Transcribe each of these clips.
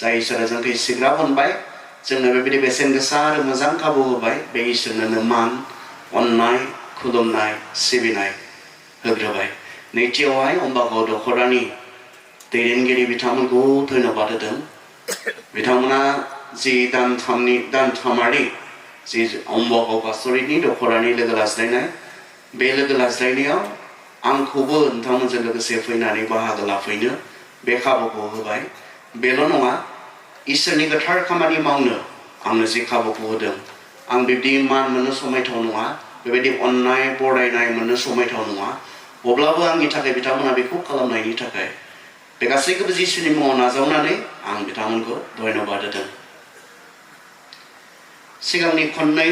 जाय इसोरा जोंखौ सिग्रा मोनबाय जोंनो बेबायदि बेसेन गोसा आरो मोजां खाबु होबाय बे इसोरनो मान अननाय खुलुमनाय सिबिनाय होग्रोबाय नैथियावहाय अम्बागाव दखरानि दैदेनगिरि बिथांमोनखौ धन्यबाद होदों बिथांमोना जि दानथामारि जि अम्बागाव पास्टरेटनि दखरानि लोगो लाज्लायनाय बे लोगो लाज्लायनायाव आंखौबो नोंथांमोनजों लोगोसे फैनानै बाहागो लाफैनो बे खाबुखौ होबाय बेल' नङा इसोरनि गोथार खामानि मावनो आंनो जि खाबुखौ होदों आं बिब्दि मान मोननो समायथाव नङा बेबायदि अननाय बरायनाय मोननो समायथाव नङा अब्लाबो आंनि थाखाय बिथांमोना बेखौ खालामनायनि थाखाय बे गासैखौबो जिसुनि मुङाव नाजावनानै आं बिथांमोनखौ धन्यबाद होदों सिगांनि खननै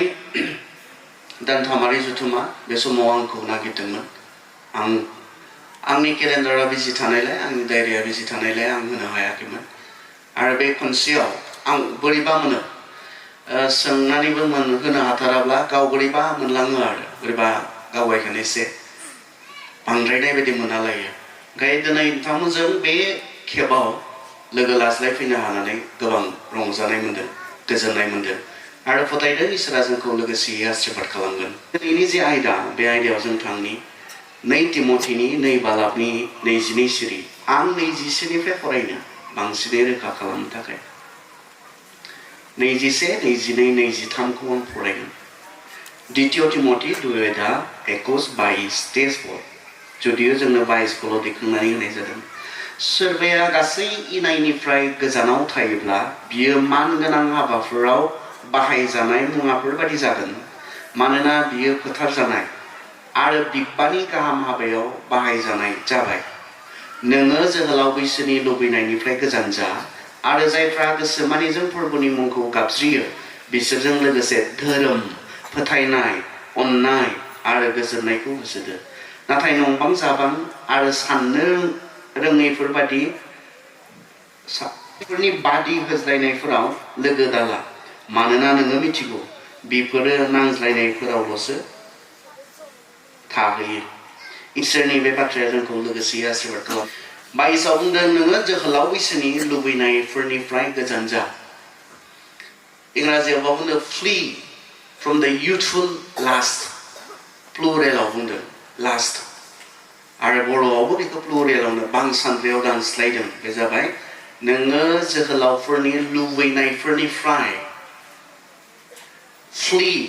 दानथामारि जथुमा बे समाव आंखौ नागिरदोंमोन आंनि केलेन्डारा बिजि थानायलाय आंनि डायरिया बिजि थानायलाय आं होनो हायाखैमोन आरो बे खनसेयाव आं बोरैबा मोनो सोंनानैबो होनो हाथाराब्ला गाव बोरैबा मोनलाङो आरो बोरैबा गावगायखौनो एसे बांद्रायनाय बायदि मोनालायो ओंखायनो दिनै नोंथांमोनजों बे खेबाव लोगो लाज्लायफैनो हानानै गोबां रंजानाय मोन्दों गोजोननाय मोन्दों आरो फोथायदों इसोरा जोंखौ लोगोसेयै आशीर्बाद खालामगोन दिनैनि जे आयदा बे आयदायाव जों थांनि 2 तिमथिनि 2 बालाबनि 22 सिरि आं 21निफ्राय फरायनो बांसिनै रोखा खालामनो थाखाय 21, 22, 23खौ आं फरायगोन 2 तिमथि 2:21-22 जुदियो जोंनो 22खौल' दैखांनानै होनाय जादों सोरबाया गासै इनायनिफ्राय गोजानाव थायोब्ला बियो मानगोनां हाबाफोराव बाहायजानाय मुवाफोर बायदि जागोन मानोना बियो फोथारजानाय आरो बिब्बानि गाहाम हाबायाव बाहायजानाय जाबाय नोङो जोहोलाव बैसोनि लुबैनायनिफ्राय गोजान जा आरो जायफ्रा गोसोमानिजों फोरबोनि मुंखौ गाबज्रियो बिसोरजों लोगोसे धोरोम फोथायनाय अननाय आरो गोजोननायखौ होसोदो नाथाय नंबां जाबां आरो साननो रोङैफोर बादि होज्लायनायफोराव लोगो दाला मानोना नोङो मिथिगौ बेफोरो नांज्लायनायफोरावल'सो थाहैयो इसोरनि बे बाथ्राया जोंखौ लोगोसे आशीर्बाद खालाम 22आव बुंदों नोङो जोहोलाव बैसोनि लुबैनायफोरनिफ्राय गोजान जा इंराजियाव बुंदों flee from the youthful lust प्लुरेलाव बुंदों lust आरो बर'आवबो बेखौ प्लुरेलावनो बांसानद्रायाव दानस्लायदों बे जाबाय नोङो जोहोलावफोरनि लुबैनायफोरनिफ्राय flee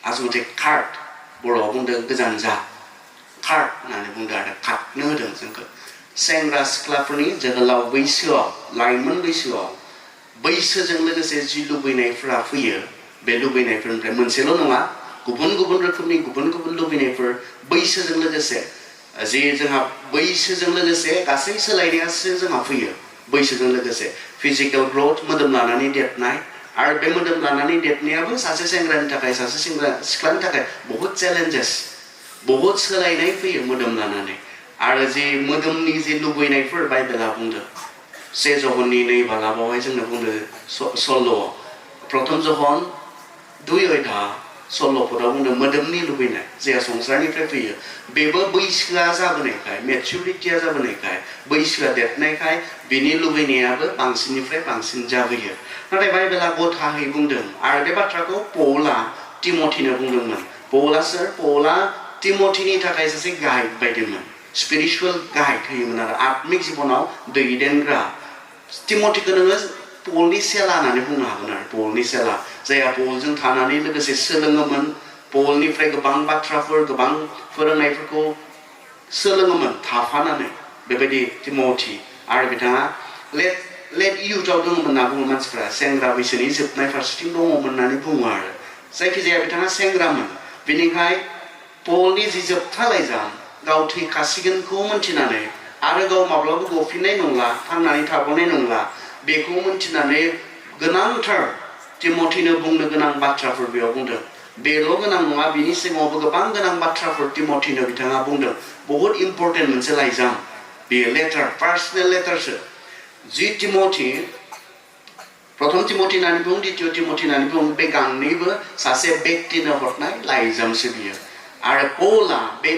आसलथे कार्ड बर'आव बुंदों गोजान जा कार्ड होननानै बुंदों आरो खारनो होदों जोंखौ सेंग्रा सिख्लाफोरनि जोहोलाव बैसोआव लाइमोन बैसोआव बैसोजों लोगोसे जि लुबैनायफोरा फैयो बे लुबैनायफोरनिफ्राय मोनसेल' नङा गुबुन गुबुन रोखोमनि गुबुन गुबुन लुबैनायफोर बैसोजों लोगोसे जि जोंहा बैसोजों लोगोसे गासै सोलायनायासो जोंहा फैयो बैसोजों लोगोसे फिजिकेल ग्रोथ मोदोम लानानै देरनाय आरो बे मोदोम लानानै देरनायाबो सासे सेंग्रानि थाखाय सासे सिख्लानि थाखाय बहुत चेलेन्जेस बहुत सोलायनाय फैयो मोदोम लानानै आरो जि मोदोमनि जि लुबैनायफोर बाइबेला बुंदों 1 जहननि 2 बालाबावहाय जोंनो बुंदों सल्ल'आव प्रथम जहन 2:16 बुंदों मोदोमनि लुबैनाय जे संसारनिफ्राय फैयो बेबो बैसोआ जाबोनायखाय मेचुरिटिया जाबोनायखाय बैसोआ देरनायखाय बिनि लुबैनायाबो बांसिननिफ्राय बांसिन जाबोयो नाथाय बाइबेला गथाहै बुंदों आरो बे बाथ्राखौ पौला तिमथिनो बुंदोंमोन पौला तिमथिनि थाखाय सासे गाइड बायदिमोन स्पिरिचुअल गाइड होयोमोन आरो आत्मिक जिबनाव दैदेनग्रा तिमथिखौ नोङो पौलनि सेला होननानै बुंनो हागोन आरो पौलनि सेला जायहा पौलजों थानानै लोगोसे सोलोङोमोन पौलनिफ्राय गोबां बाथ्राफोर गोबां फोरोंनायफोरखौ सोलोङोमोन थाफानानै बेबायदि तिमथि आरो बिथाङा लेट इयुथआव दङमोन होनना बुङो मानसिफ्रा सेंग्रा बैसोनि जोबनाय फारसेथिं दङमोन होननानै बुङो आरो जायखिजाया बिथाङा सेंग्रामोन बेनिखाय पौलनि जि जोबथा लाइजाम गाव थैखासिगोनखौ मोनथिनानै आरो गाव माब्लाबा गफिननाय नंला थांनानै थाबावनाय नंला बेखौ मोनथिनानै गोनांथार तिमथिनो बुंनो गोनां बाथ्राफोर बेयाव बुंदों बेल' गोनां नङा बिनि सिगाङावबो गोबां गोनां बाथ्राफोर तिमथिनो बिथाङा बुंदों बहुत इम्पर्टेन्ट मोनसे लाइजाम बेयो लेटार पार्सनेल लेटारसो जि तिमथि प्रथम तिमथि होननानै बुं द्वितीय तिमथि होननानै बुं बे गांनैबो सासे व्यक्तिनो हरनाय लाइजामसो बियो आरो पौला बे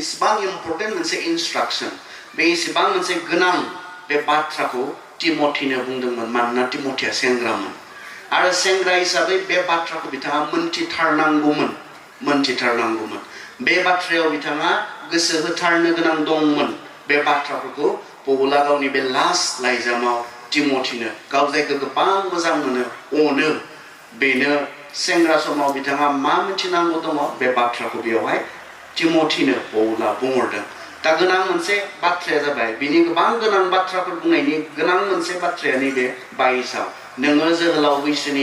इसेबां इम्पर्टेन्ट मोनसे इन्सट्राक्सन बे इसेबां मोनसे गोनां बे बाथ्राखौ टिम'थिनो बुंदोंमोन मानोना टिम'थिया सेंग्रामोन आरो सेंग्रा हिसाबै बे बाथ्राखौ बिथाङा मोनथिथारनांगौमोन बे बाथ्रायाव बिथाङा गोसो होथारनो गोनां दंमोन बे बाथ्राफोरखौ पौला गावनि बे लास्ट लाइजामाव टिम'थिनो गाव जायखौ गोबां मोजां मोनो अनो बेनो सेंग्रा समाव बिथाङा मा मिथिनांगौ दङ बे बाथ्राखौ बेवहाय टिम'थिनो पौला बुंहरदों दा गोनां मोनसे बाथ्राया जाबाय बिनि गोबां गोनां बाथ्राफोर बुंनायनि गोनां मोनसे बाथ्राया नैबे 22आव नोङो जोहोलाव बैसोनि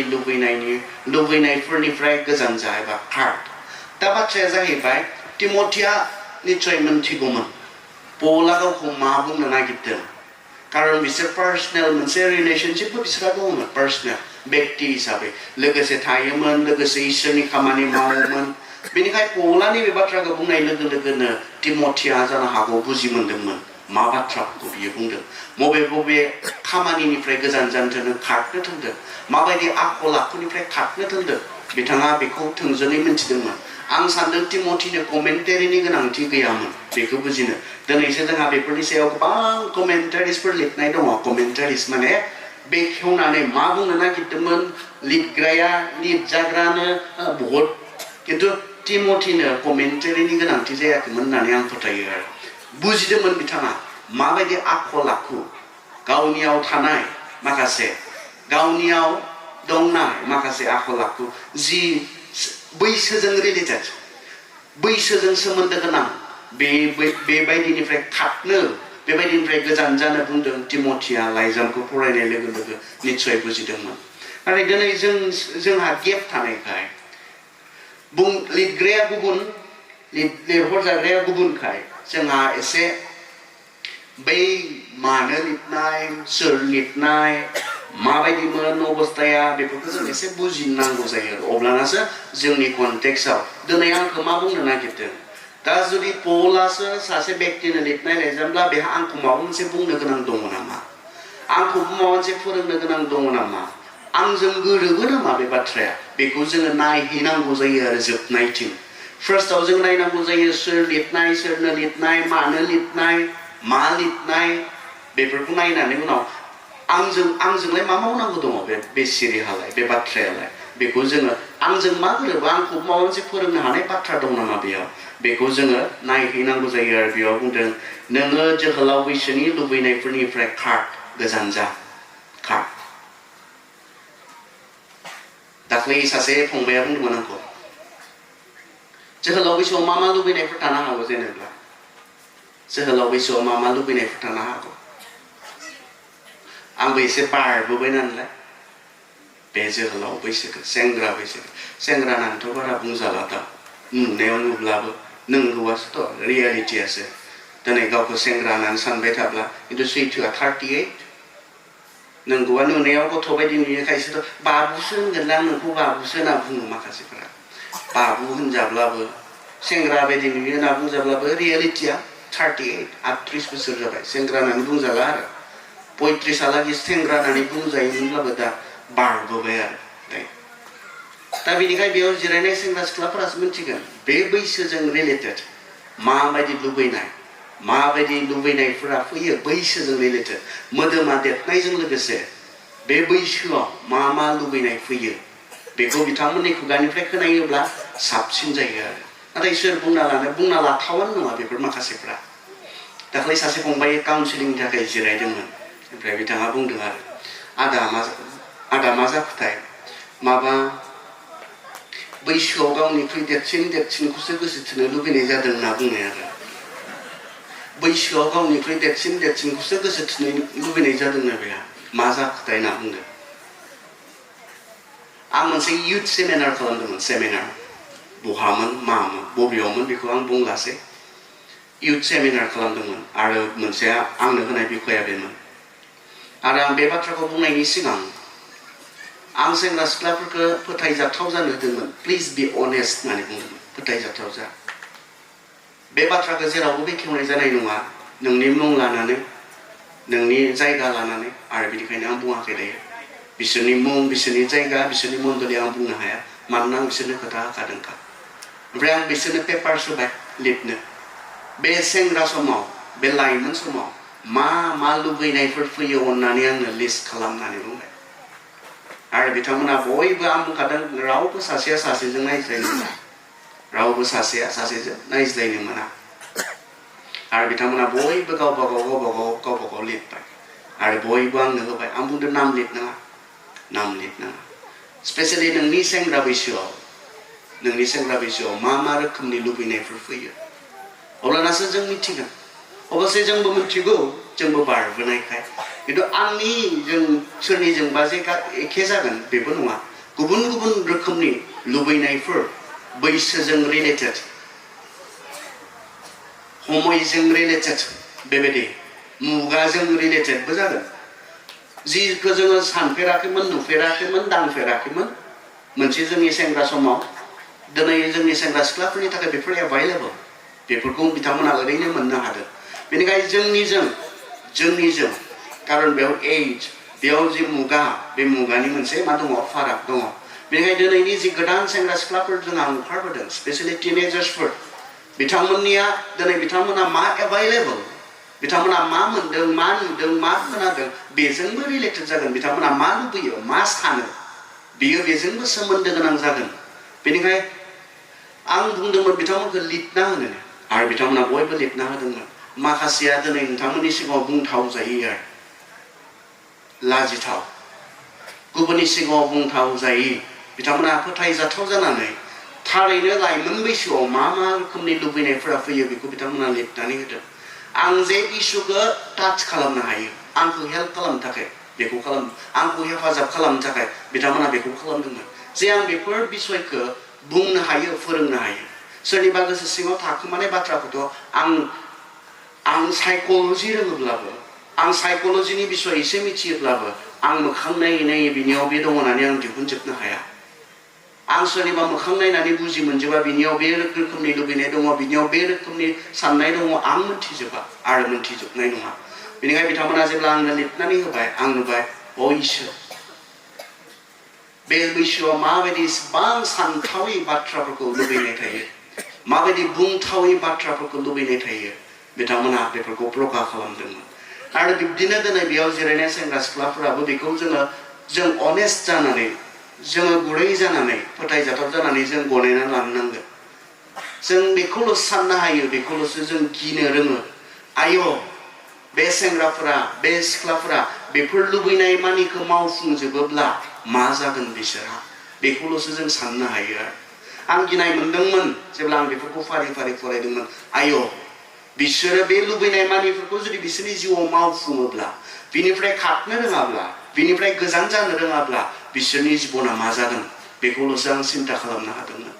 लुबैनायफोरनिफ्राय गोजान जा एबा खार दा बाथ्राया जाहैबाय टिम'थिया निश्चय मोनथिगौमोन पौला गावखौ मा बुंनो नागिरदों खारन बिसोर पार्सनेल मोनसे रिलेशनशिपबो बिसोरहा दङमोन पार्सनेल व्यक्ति हिसाबै लोगोसे थायोमोन लोगोसे इसोरनि खामानि मावोमोन बेनिखाय पौलानि बे बाथ्राखौ बुंनाय लोगो लोगोनो टिम'थिया जानो हागौ बुजि मोनदोंमोन मा बाथ्राखौ बियो बुंदों बबे खामानिनिफ्राय गोजान जानो थोनदों खारनो थोनदों माबायदि आखल आखुनिफ्राय खारनो थोनदों बिथाङा बेखौ थोंजोङै मिथिदोंमोन आं सानदों टिम'थिनो कमेन्टारिनि गोनांथि गैयामोन बेखौ बुजिनो दिनैसो जोंहा बेफोरनि सायाव गोबां कमेन्टारिसफोर लिरनाय दङ कमेन्टारिस माने बेखेवनानै मा बुंनो नागिरदोंमोन लिरग्राया लिरजाग्रानो बहुद किन्तु टिम'थिनो कमेन्टारिनि गोनांथि जायाखैमोन होननानै आं फोथायो आरो बुजिदोंमोन बिथाङा माबायदि आखल आखु गावनियाव थानाय माखासे गावनियाव दंनाय माखासे आखल आखु जि बैसोजों रिलेटेड बैसोजों सोमोन्दो गोनां बेबायदिनिफ्राय खारनो बेबायदिनिफ्राय गोजान जानो बुंदों टिम'थिया लाइजामखौ फरायनाय लोगो लोगो निश्चय बुजिदोंमोन नाथाय दिनै जोंहा गेप थानायखाय लिरग्राया गुबुन लिरहरजाग्राया गुबुनखाय जोंहा एसे बै मानो लिरनाय सोर लिरनाय माबायदिमोन अबस्थाया बेफोरखौ जों एसे बुजिनांगौ जायो अब्लानासो जोंनि कन्टेक्सआव दिनै आंखौ मा बुंनो नागिरदों दा जुदि पौलासो सासे व्यक्तिनो लिरनाय लाइजामब्ला बेहा आंखौ माबा मोनसे बुंनो गोनां दङ नामा आंखौ माबा मोनसे फोरोंनो गोनां दङ नामा आंजों गोरोबो नामा बे बाथ्राया बेखौ जोङो नायहैनांगौ जायो आरो जोबनायथिं फार्स्टआव जों नायनांगौ जायो सोर लिरनाय सोरनो लिरनाय मानो लिरनाय मा लिरनाय बेफोरखौ नायनानै उनाव आंजोंलाय मा मावनांगौ दङ बे सिरिहालाय बे बाथ्रायालाय बेखौ जोङो आंजों मा गोरोबो आंखौ माबा मोनसे फोरोंनो हानाय बाथ्रा दं नामा बेयाव बेखौ जोङो नायहैनांगौ जायो आरो बेयाव बुंदों नोङो जोहोलाव बैसोनि लुबैनायफोरनिफ्राय खार गोजान जा खार दाख्लै सासे फंबाया बुंदोंमोन आंखौ जोहोलाव बैसोआव मा लुबैनायफोर थानो हागौ जेनेबा जोहोलाव बैसोआव मा लुबैनायफोर थानो हागौ आंबो एसे बारबोबाय नालाय बे जोहोलाव बैसोखौ सेंग्रा बैसोखौ सेंग्रा नानैथ' बारा बुंजाला दा नुनायाव नुब्लाबो नंगौआसोथ' रियेलिटियासो दिनै गावखौ सेंग्रा होननानै सानबाय थाब्ला खिन्थु सैथोआ 38 नंगौआ नुनायाव गथ' बायदि नुयो खायसेथ' बाबुसो होनगोनलां नोंखौ बाबुसो होनना बुङो माखासेफोरा बाबु होनजाब्लाबो सेंग्रा बायदि नुयो होनना बुंजाब्लाबो रियेलिटिया 38 38 बोसोर जाबाय सेंग्रा होननानै बुंजाला आरो 35हालागै सेंग्रा होननानै बुंजायोमोनब्लाबो दा बारबोबाय आरो दा बेनिखाय बेयाव जिरायनाय सेंग्रा सिख्लाफोरासो मिथिगोन बे बैसोजों रिलेटेड माबायदि लुबैनायफोरा फैयो बैसोजों रिलेटेड मोदोमा देरनायजों लोगोसे बे बैसोआव मा लुबैनाय फैयो बेखौ बिथांमोननि खुगानिफ्राय खोनायोब्ला साबसिन जायो आरो नाथाय सोर बुंना लाथावानो नङा बेफोर माखासेफ्रा दाख्लै सासे फंबाय काउन्सिलिंनि थाखाय जिरायदोंमोन ओमफ्राय बिथाङा बुंदों आरो आदा मा जाखोथाय माबा बैसोआव गावनिख्रुइ देरसिनखौसो गोसो थोनो लुबैनाय जादों होनना बुंनाय आरो बैसोआव गावनिख्रुइ देरसिनखौसो गोसो थोनो लुबैनाय जादोंनो बेहा मा जाखोथाय होनना बुंदों आं मोनसे youth सेमिनार खालामदोंमोन सेमिनार बहामोन मामोन बबेयावमोन बेखौ आं बुंलासै youth सेमिनार खालामदोंमोन आरो मोनसे आंनो होनाय बिखया बेमोन आरो आं बे बाथ्राखौ बुंनायनि सिगां आं सेंग्रा सिख्लाफोरखौ फोथायजाथाव जानो होदोंमोन प्लिज बी अनेस्ट होननानै बुंदोंमोन फोथायजाथाव जा बे बाथ्राखौ जेरावबो बेखेवनाय जानाय नङा नोंनि मुं लानानै नोंनि जायगा लानानै आरो बेनिखायनो आं बुङाखै दायो बिसोरनि मुं बिसोरनि जायगा बिसोरनि मण्डलि आं बुंनो हाया मानोना आं बिसोरनो खोथा होखादोंखा ओमफ्राय आं बिसोरनो पेपार्स होबाय लिरनो बे सेंग्रा समाव बे लाइमोन समाव मा लुबैनायफोर फैयो अननानै आंनो लिस्ट खालामनानै बुंबाय आरो बिथांमोना बयबो आं बुंखादों रावबो सासेया सासेजों नायज्लायनो मोना रावबो सासेया सासेजों नायज्लायनो मोना आरो बिथांमोना बयबो गावबा गाव लिरबाय आरो बयबो आंनो होबाय आं बुंदों नाम लिरनाङा स्पेशली नोंनि सेंग्रा बैसोआव मा रोखोमनि लुबैनायफोर फैयो अब्लानासो जों मिथिगोन अबसे जोंबो मिथिगौ जोंबो बारबोनायखाय खिन्थु आंनि जों सोरनिजोंबा जे एखे जागोन बेबो नङा गुबुन रोखोमनि लुबैनायफोर बैसोजों रिलेटेड समयजों रिलेटेड बेबायदि मुगाजों रिलेटेडबो जागोन जिखौ जोङो सानफेराखैमोन नुफेराखैमोन दांफेराखैमोन मोनसे जोंनि सेंग्रा समाव दिनै जोंनि सेंग्रा सिख्लाफोरनि थाखाय बेफोर एभाइलेबल बेफोरखौ बिथांमोना ओरैनो मोननो हादों बेनिखायनो जोंनिजों कारन बेयाव एज बेयाव जि मुगा बे मुगानि मोनसे मा दङ फाराग दङ बेनिखायनो दिनैनि जि गोदान सेंग्रा सिख्लाफोर जोंहा ओंखारबोदों स्पेशली टिनेजार्सफोर बिथांमोना मा एभाइलेबल बिथांमोना मा मोनदों मा नुदों मा खोनादों बेजोंबो रिलेटेड जागोन बिथांमोना मा लुबैयो मा सानो बियो बेजोंबो सोमोन्दो गोनां जागोन बेनिखायनो आं बुंदोंमोन बिथांमोनखौ लिरना होनो आरो बिथांमोना बयबो लिरना होदोंमोन माखासेया दिनै नोंथांमोननि सिगाङाव बुंथाव जायो आरो लाजिथाव गुबुननि सिगाङाव बुंथाव जायो बिथांमोना फोथायजाथाव जानानै थारैनो लाइमोन बैसोआव मा रोखोमनि लुबैनायफोरा फैयो बेखौ बिथांमोना लिरनानै होदों आं जे इसुखौ टाच खालामनो हायो आंखौ हेल्प खालामनो थाखाय बेखौ आंखौ हेफाजाब खालामनो थाखाय बिथांमोना बेखौ खालामदोंमोन जे आं बेफोर बिसयखौ बुंनो हायो फोरोंनो हायो सोरनिबा गोसो सिङाव थाखोमानाय बाथ्राखौथ' आं साइकोल'जि रोङोब्लाबो आं साइकोल'जिनि बिसय एसे मिथियोब्लाबो आं मोखां नायै बिनियाव बे दङ होननानै आं दिहुनजोबनो हाया आं सोरनिबा मोखां नायनानै बुजि मोनजोबा बिनियाव बे रोखोमनि लुबैनाय दङ बिनियाव बे रोखोमनि साननाय दङ आं मोनथिजोबा आरो मोनथिजोबनाय नङा बेनिखायनो बिथांमोना जेब्ला आंनो लिरनानै होबाय आं नुबाय इसोर बे बैसोआव माबायदि इसेबां सानथावै बाथ्राफोरखौ लुबैनाय थायो माबायदि बुंथावै बाथ्राफोरखौ लुबैनाय थायो बिथांमोना बेफोरखौ प्रका खालामदोंमोन आरो बिब्दिनो दिनै बेयाव जिरायनाय सेंग्रा सिख्लाफोराबो बेखौ जों अनेस्ट जानानै जोङो गुरै जानानै फोथायजाथाव जानानै जों गनायना लानो नांगोन जों बेखौल' साननो हायो बेखौल'सो जों गिनो रोङो आय' बे सेंग्राफोरा बे सिख्लाफोरा बेफोर लुबैनाय मानिखौ मावफुंजोबोब्ला मा जागोन बिसोरहा बेखौल'सो जों साननो हायो आं गिनाय मोनदोंमोन जेब्ला आं बेफोरखौ फारि फरायदोंमोन आय' बिसोरो बे लुबैनाय मानिफोरखौ जुदि बिसोरनि जिउआव मावफुङोब्ला बिनिफ्राय खारनो रोङाब्ला बिनिफ्राय गोजान जानो रोङाब्ला बिसोरनि जिबना मा जागोन बेखौल'सो आं सिन्था खालामनो हादोंमोन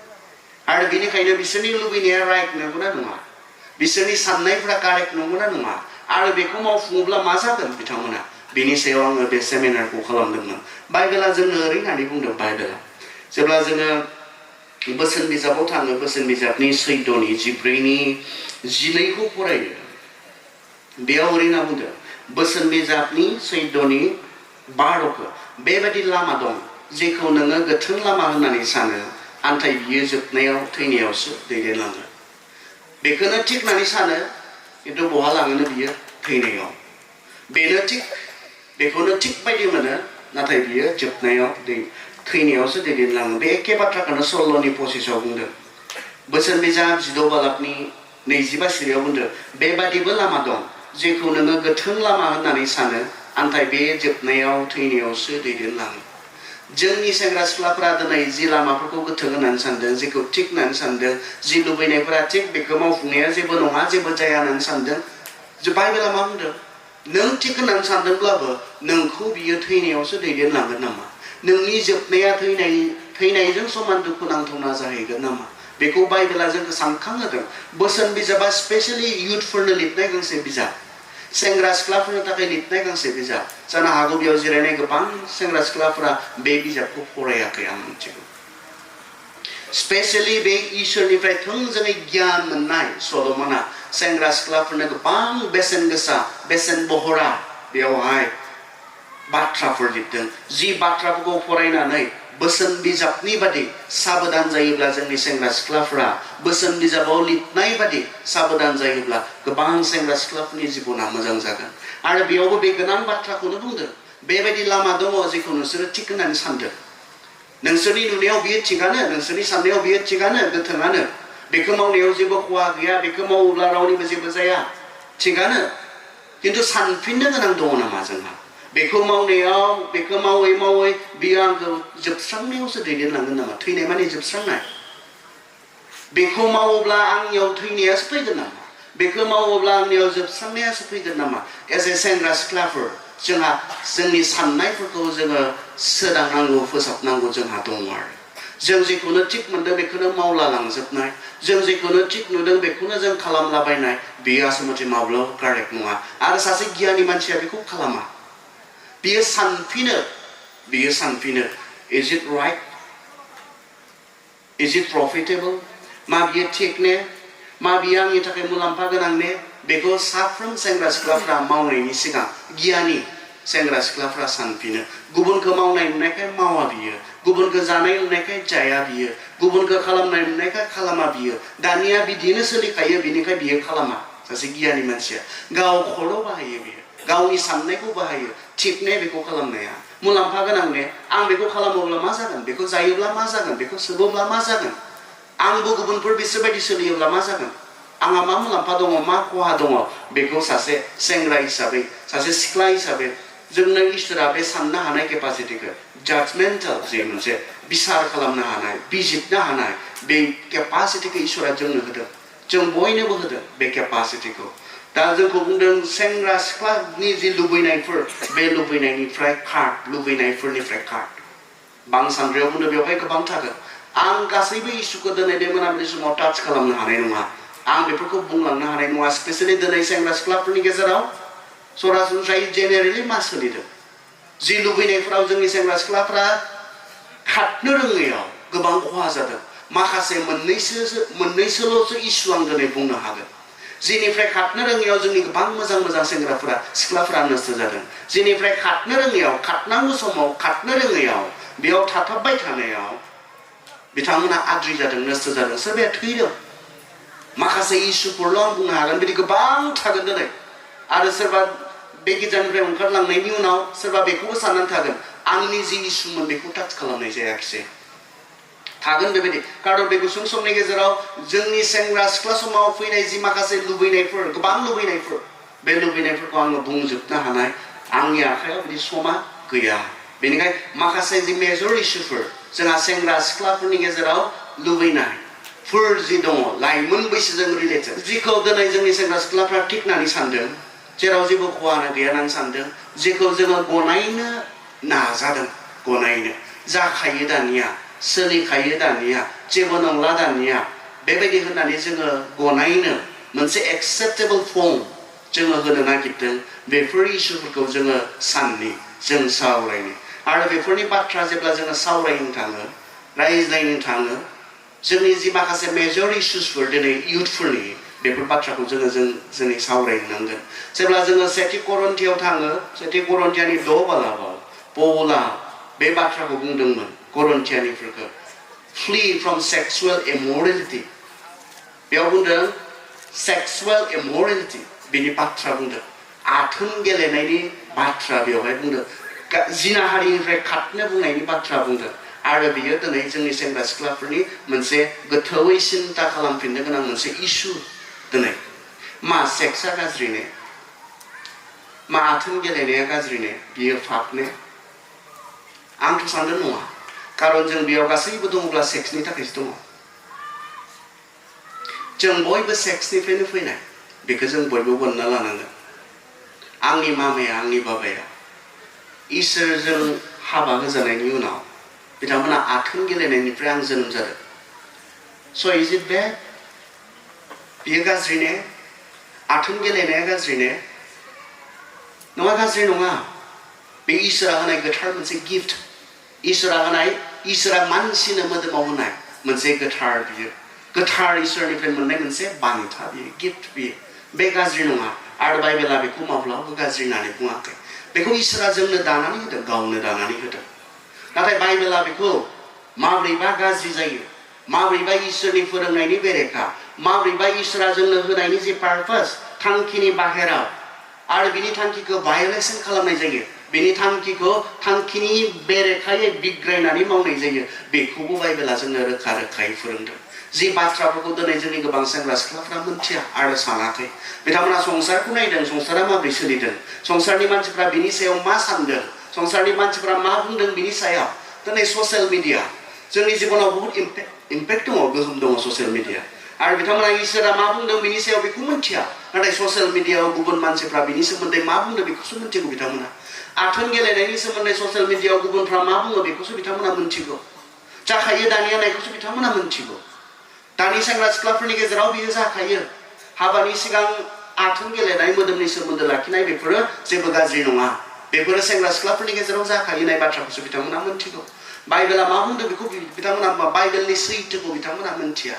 आरो बिनिखायनो बिसोरनि लुबैनाया राइट नंगौना नङा बिसोरनि साननायफ्रा कारेक्ट नंगौना नङा आरो बेखौ मावफुङोब्ला मा जागोन बिथांमोना बेनि सायाव आङो बे सेमिनारखौ खालामदोंमोन बाइबेला जोंनो ओरै होननानै बुंदों बाइबेला जेब्ला जोङो बोसोन बिजाबाव थाङो बोसोन बिजाबनि 14:14-12 फरायो बेयाव ओरै होनना बुंदों बोसोन बिजाबनि 14:12 बेबायदि लामा दं जेखौ नोङो गोथों लामा होननानै सानो नाथाय बियो जोबनायाव थैनायावसो दैदेनलाङो बेखौनो थिक होननानै सानो खिन्थु बहा लाङोनो बियो थैनायाव बेनो थिक बेखौनो थिक बायदि मोनो नाथाय बियो जोबनायाव थैनायावसो दैदेनलाङो बे एखे बाथ्राखौनो सल्ल'नि 25 बुंदों बोसोन बिजाब 16 बालाबनि 25 सिरियाव बुंदों बेबादिबो लामा दं जेखौ नोङो गोथों लामा होननानै सानो नाथाय बे जोबनायाव थैनायावसो दैदेनलाङो जोंनि सेंग्रा सिख्लाफोरा दिनै जि लामाफोरखौ गोथों होननानै सानदों जेखौ थिक होननानै सानदों जि लुबैनायफोरा थिक बेखौ मावफुंनाया जेबो नङा जेबो जाया होननानै सानदों बाइबेला मा बुंदों नों थिक होननानै सानदोंब्लाबो नोंखौ बियो थैनायावसो दैदेनलांगोन नामा नोंनि जोबनाया थैनायजों समान दुखु नांथावना जाहैगोन नामा बेखौ बाइबेला जोंखौ सानखांहोदों बोसोन बिजाबा स्पेशली युथफोरनो लिरनाय गांसे बिजाब सेंग्रा सिख्लाफोरनि थाखाय लिरनाय गांसे बिजाब जानो हागौ बेयाव जिरायनाय गोबां सेंग्रा सिख्लाफोरा बे बिजाबखौ फरायाखै आं मिथिगौ स्पेशली बे इसोरनिफ्राय थोंजोङै गियान मोननाय सल'मना सेंग्रा सिख्लाफोरनो गोबां बेसेन गोसा बेसेन बहरा बेयावहाय बाथ्राफोर लिरदों जि बाथ्राफोरखौ फरायनानै बोसोन बिजाबनि बादि साबधान जायोब्ला जोंनि सेंग्रा सिख्लाफोरा बोसोन बिजाबाव लिरनाय बादि साबधान जायोब्ला गोबां सेंग्रा सिख्लाफोरनि जिबना मोजां जागोन आरो बेयावबो बे गोनां बाथ्राखौनो बुंदों बेबायदि लामा दङ जेखौ नोंसोरो थिग होननानै सानदों नोंसोरनि नुनायाव बियो थिगानो नोंसोरनि साननायाव बियो थिगानो गोथोंआनो बेखौ मावनायाव जेबो खहा गैया बेखौ मावोब्ला रावनिबो जेबो जाया थिगानो किन्तु सानफिननो गोनां दङ नामा जोंहा बेखौ मावनायाव बेखौ मावै मावै बियो आंखौ जोबस्रांनायावसो दैदेनलांगोन नामा थैनाय माने जोबस्रांनाय बेखौ मावोब्ला आंनियाव थैनायासो फैगोन नामा बेखौ मावोब्ला आंनियाव जोबस्रांनायासो फैगोन नामा एज ए सेंग्रा सिख्लाफोर जोंहा जोंनि साननायफोरखौ जोङो सोदांनांगौ फोसाबनांगौ जोंहा दङ आरो जों जेखौनो थिग मोनदों बेखौनो मावला लांजोबनाय जों जेखौनो थिग नुदों बेखौनो जों खालामलाबायनाय बेयो आसलथे माब्लाबा कारेक्ट नङा आरो सासे गियानि मानसिया बेखौ खालामा बियो सानफिनो is it right is it profitable मा बियो थिग ने मा बियो आंनि थाखाय मुलाम्फा गोनां ने बेखौ साफ्रोम सेंग्रा सिख्लाफ्रा मावनायनि सिगां गियानि सेंग्रा सिख्लाफ्रा सानफिनो गुबुनखौ मावनाय नुनायखाय मावा बियो गुबुनखौ जानाय नुनायखाय जाया बियो गुबुनखौ खालामनाय नुनायखाय खालामा बियो दानिया बिदिनो सोलिखायो बिनिखाय बियो खालामा सासे गियानि मानसिया गाव खर' बाहायो बियो गावनि साननायखौ बाहायो थिग ने बेखौ खालामनाया मुलाम्फा गोनां ने आं बेखौ खालामोब्ला मा जागोन बेखौ जायोब्ला मा जागोन बेखौ सोबोब्ला मा जागोन आंबो गुबुनफोर बिसोरबायदि सोलियोब्ला मा जागोन आंहा मा मुलाम्फा दङ मा खहा दङ बेखौ सासे सेंग्रा हिसाबै सासे सिख्ला हिसाबै जोंनो इसोरा बे साननो हानाय केपासिटिखौ जाजमेन्टेल जे मोनसे बिसार खालामनो हानाय बिजिरनो हानाय बे केपासिटिखौ इसोरा जोंनो होदों जों बयनोबो होदों बे केपासिटिखौ दा जोंखौ बुंदों सेंग्रा सिख्लानि जि लुबैनायफोर बे लुबैनायनिफ्राय खार लुबैनायफोरनिफ्राय खार बां सानद्रियाव बुंदों बेवहाय गोबां थागोन आं गासैबो इसुखौ दिनै बे मोनाबिलि समाव टाच खालामनो हानाय नङा आं बेफोरखौ बुंलांनो हानाय नङा स्पेसियेलि दिनै सेंग्रा सिख्लाफोरनि गेजेराव सरासनस्रायै जेनेरेलि मा सोलिदों जि लुबैनायफोराव जोंनि सेंग्रा सिख्लाफ्रा खारनो रोङैयाव गोबां खहा जादों माखासे मोननैसोल'सो इसु आं दिनै बुंनो हागोन जिनिफ्राय खारनो रोङैयाव जोंनि गोबां मोजां मोजां सेंग्राफोरा सिख्लाफोरा नस्थ' जादों जिनिफ्राय खारनो रोङैयाव खारनांगौ समाव खारनो रोङैयाव बेयाव थाथाबबाय थानायाव बिथांमोना आद्रि जादों नस्थ' जादों सोरबाया थैदों माखासे इसुफोरल' आं बुंनो हागोन बिदि गोबां थागोन दिनै आरो सोरबा बे गिर्जानिफ्राय ओंखारलांनायनि उनाव सोरबा बेखौबो साननानै थागोन आंनि जि इसुमोन बेखौ टाच खालामनाय जायाखिसै थागोन बेबायदि कारन बे गुसुं समनि गेजेराव जोंनि सेंग्रा सिख्ला समाव फैनाय जि माखासे लुबैनायफोर गोबां लुबैनायफोर बे लुबैनायफोरखौ आङो बुंजोबनो हानाय आंनि आखायाव बिदि समा गैया बेनिखायनो माखासे जि मेजर इसुफोर जोंहा सेंग्रा सिख्लाफोरनि गेजेराव लुबैनायफोर जि दङ लाइमोन बैसोजों रिलेटेड जिखौ दिनै जोंनि सेंग्रा सिख्लाफ्रा थिग होननानै सानदों जेराव जेबो खहानो गैया होननानै सानदों जेखौ जोङो गनायनो नाजादों गनायनो जाखायो दानिया सोलिखायो दानिया जेबो नंला दानिया बेबायदि होननानै जोङो गनायनो मोनसे एक्सेप्टेबल फर्म जोङो होनो नागिरदों बेफोर इसुफोरखौ जोङो साननि जों सावरायनो आरो बेफोरनि बाथ्रा जेब्ला जोङो सावरायनो थाङो रायज्लायनो थाङो जोंनि जि माखासे मेजर इसुसफोर दिनै इयुथफोरनि बेफोर बाथ्राखौ जोङो सावरायनांगोन जेब्ला जोङो सेथि करन्थियाव थाङो सेथि करन्थियानि 6 बालाबाव पौला बे बाथ्राखौ बुंदोंमोन करन्थियानिफोरखौ फ्ली फ्रम सेक्सुअल इमोरेलिटी बेयाव बुंदों सेक्सुअल इमोरेलिटी बेनि बाथ्रा बुंदों आथोन गेलेनायनि बाथ्रा बेवहाय बुंदों जिनाहारिनिफ्राय खारनो बुंनायनि बाथ्रा बुंदों आरो बियो दिनै जोंनि सेंग्रा सिख्लाफोरनि मोनसे गोथौयै सिन्ता खालामफिननो गोनां मोनसे इसु दिनै मा सेक्सआ गाज्रि ने मा आथोन गेलेनाया गाज्रि ने बियो पाप ने आंथ' सानदों नङा कारन जों बेयाव गासैबो दङब्ला सेक्सनि थाखायसो दङ जों बयबो सेक्सनिफ्रायनो फैनाय बेखौ जों बयबो बोनना लानांगोन आंनि मामाया आंनि बाबाया इसोरजों हाबा होजानायनि उनाव बिथांमोना आथोन गेलेनायनिफ्राय आं जोनोम जादों स' इज इट बेड बियो गाज्रि ने आथोन गेलेनाया गाज्रि ने नङा गाज्रि नङा बे इसोरा होनाय गोथार मोनसे गिफ्ट इसोरा मानसिनो मोदोमाव होनाय मोनसे गोथार बियो गोथार इसोरनिफ्राय मोननाय मोनसे बान्था बियो गिफ्ट बियो बे गाज्रि नङा आरो बाइबेला बेखौ माब्लाबाबो गाज्रि होननानै बुङाखै बेखौ इसोरा जोंनो दानानै होदों गावनो दानानै होदों नाथाय बाइबेला बेखौ माब्रैबा गाज्रि जायो माब्रैबा इसोरनि फोरोंनायनि बेरेखा माब्रैबा इसोरा जोंनो होनायनि जे पारपास थांखिनि बाहेराव आरो बिनि थांखिखौ भायलेसन खालामनाय जायो बिनि थांखिनि बेरेखायै बिग्रायनानै मावनाय जायो बेखौबो बाइबेला जोंनो रोखा रोखायै फोरोंदों जि बाथ्राफोरखौ दिनै जोंनि गोबां सेंग्रा सिख्लाफ्रा मोनथिया आरो सानाखै बिथांमोना संसारखौ नायदों संसारा माबोरै सोलिदों संसारनि मानसिफ्रा बिनि सायाव मा सानदों संसारनि मानसिफ्रा मा बुंदों बिनि सायाव दिनै ससियेल मिडिया जोंनि जिबनाव बहुत इम्पेक्ट दङ गोहोम दङ ससियेल मिडिया आरो बिथांमोना इसोरा मा बुंदों बिनि सायाव बेखौ मोनथिया नाथाय ससियेल मिडियायाव गुबुन मानसिफ्रा बिनि सोमोन्दै मा बुंदों बेखौसो मोनथिगौ बिथांमोना आथोन गेलेनायनि सोमोन्दै ससियेल मिडियायाव गुबुनफ्रा मा बुङो बेखौसो बिथांमोना मोनथिगौ जाखायो दानिया नायखौसो बिथांमोना मोनथिगौ दानि सेंग्रा सिख्लाफोरनि गेजेराव बियो जाखायो हाबानि सिगां आथोन गेलेनाय मोदोमनि सोमोन्दो लाखिनाय बेफोरो जेबो गाज्रि नङा बेफोरो सेंग्रा सिख्लाफोरनि गेजेराव जाखायो नाय बाथ्राखौसो बिथांमोना मोनथिगौ बाइबेला मा बुंदों बेखौ बिथांमोना बाइबेलनि सैथोखौ बिथांमोना मोनथिया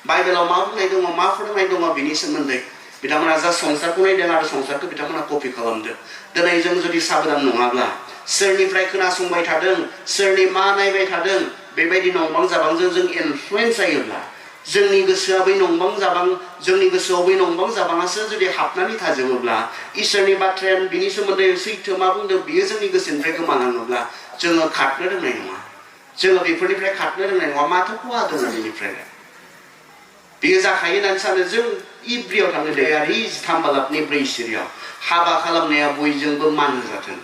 बाइबेलाव मा बुंनाय दङ मा फोरोंनाय दङ बिनि सोमोन्दै बिथांमोना जा संसारखौ नायदों आरो संसारखौ बिथांमोना कपि खालामदों दिनै जों जुदि साबधान नङाब्ला सोरनिफ्राय खोनासंबाय थादों सोरनि मा नायबाय थादों बेबायदि नंबां जाबांजों जों इनफ्लुयेन्स जायोब्ला जोंनि गोसोआ बै नंबां जाबां जोंनि गोसोआव बै नंबां जाबाङासो जुदि हाबनानै थाजोबोब्ला इसोरनि बाथ्राया बिनि सोमोन्दै सैथो मा बुंदों बियो जोंनि गोसोनिफ्राय गोमालाङोब्ला जोङो खारनो रोंनाय नङा जोङो बेफोरनिफ्राय खारनो रोंनाय नङा माथो खहा दङ बेनिफ्राय बियो जाखायो होननानै सानो जों इब्रियाव थाङो दैयारि 13 बालाबनि 4 सिरियाव हाबा खालामनाया बयजोंबो मान होजाथों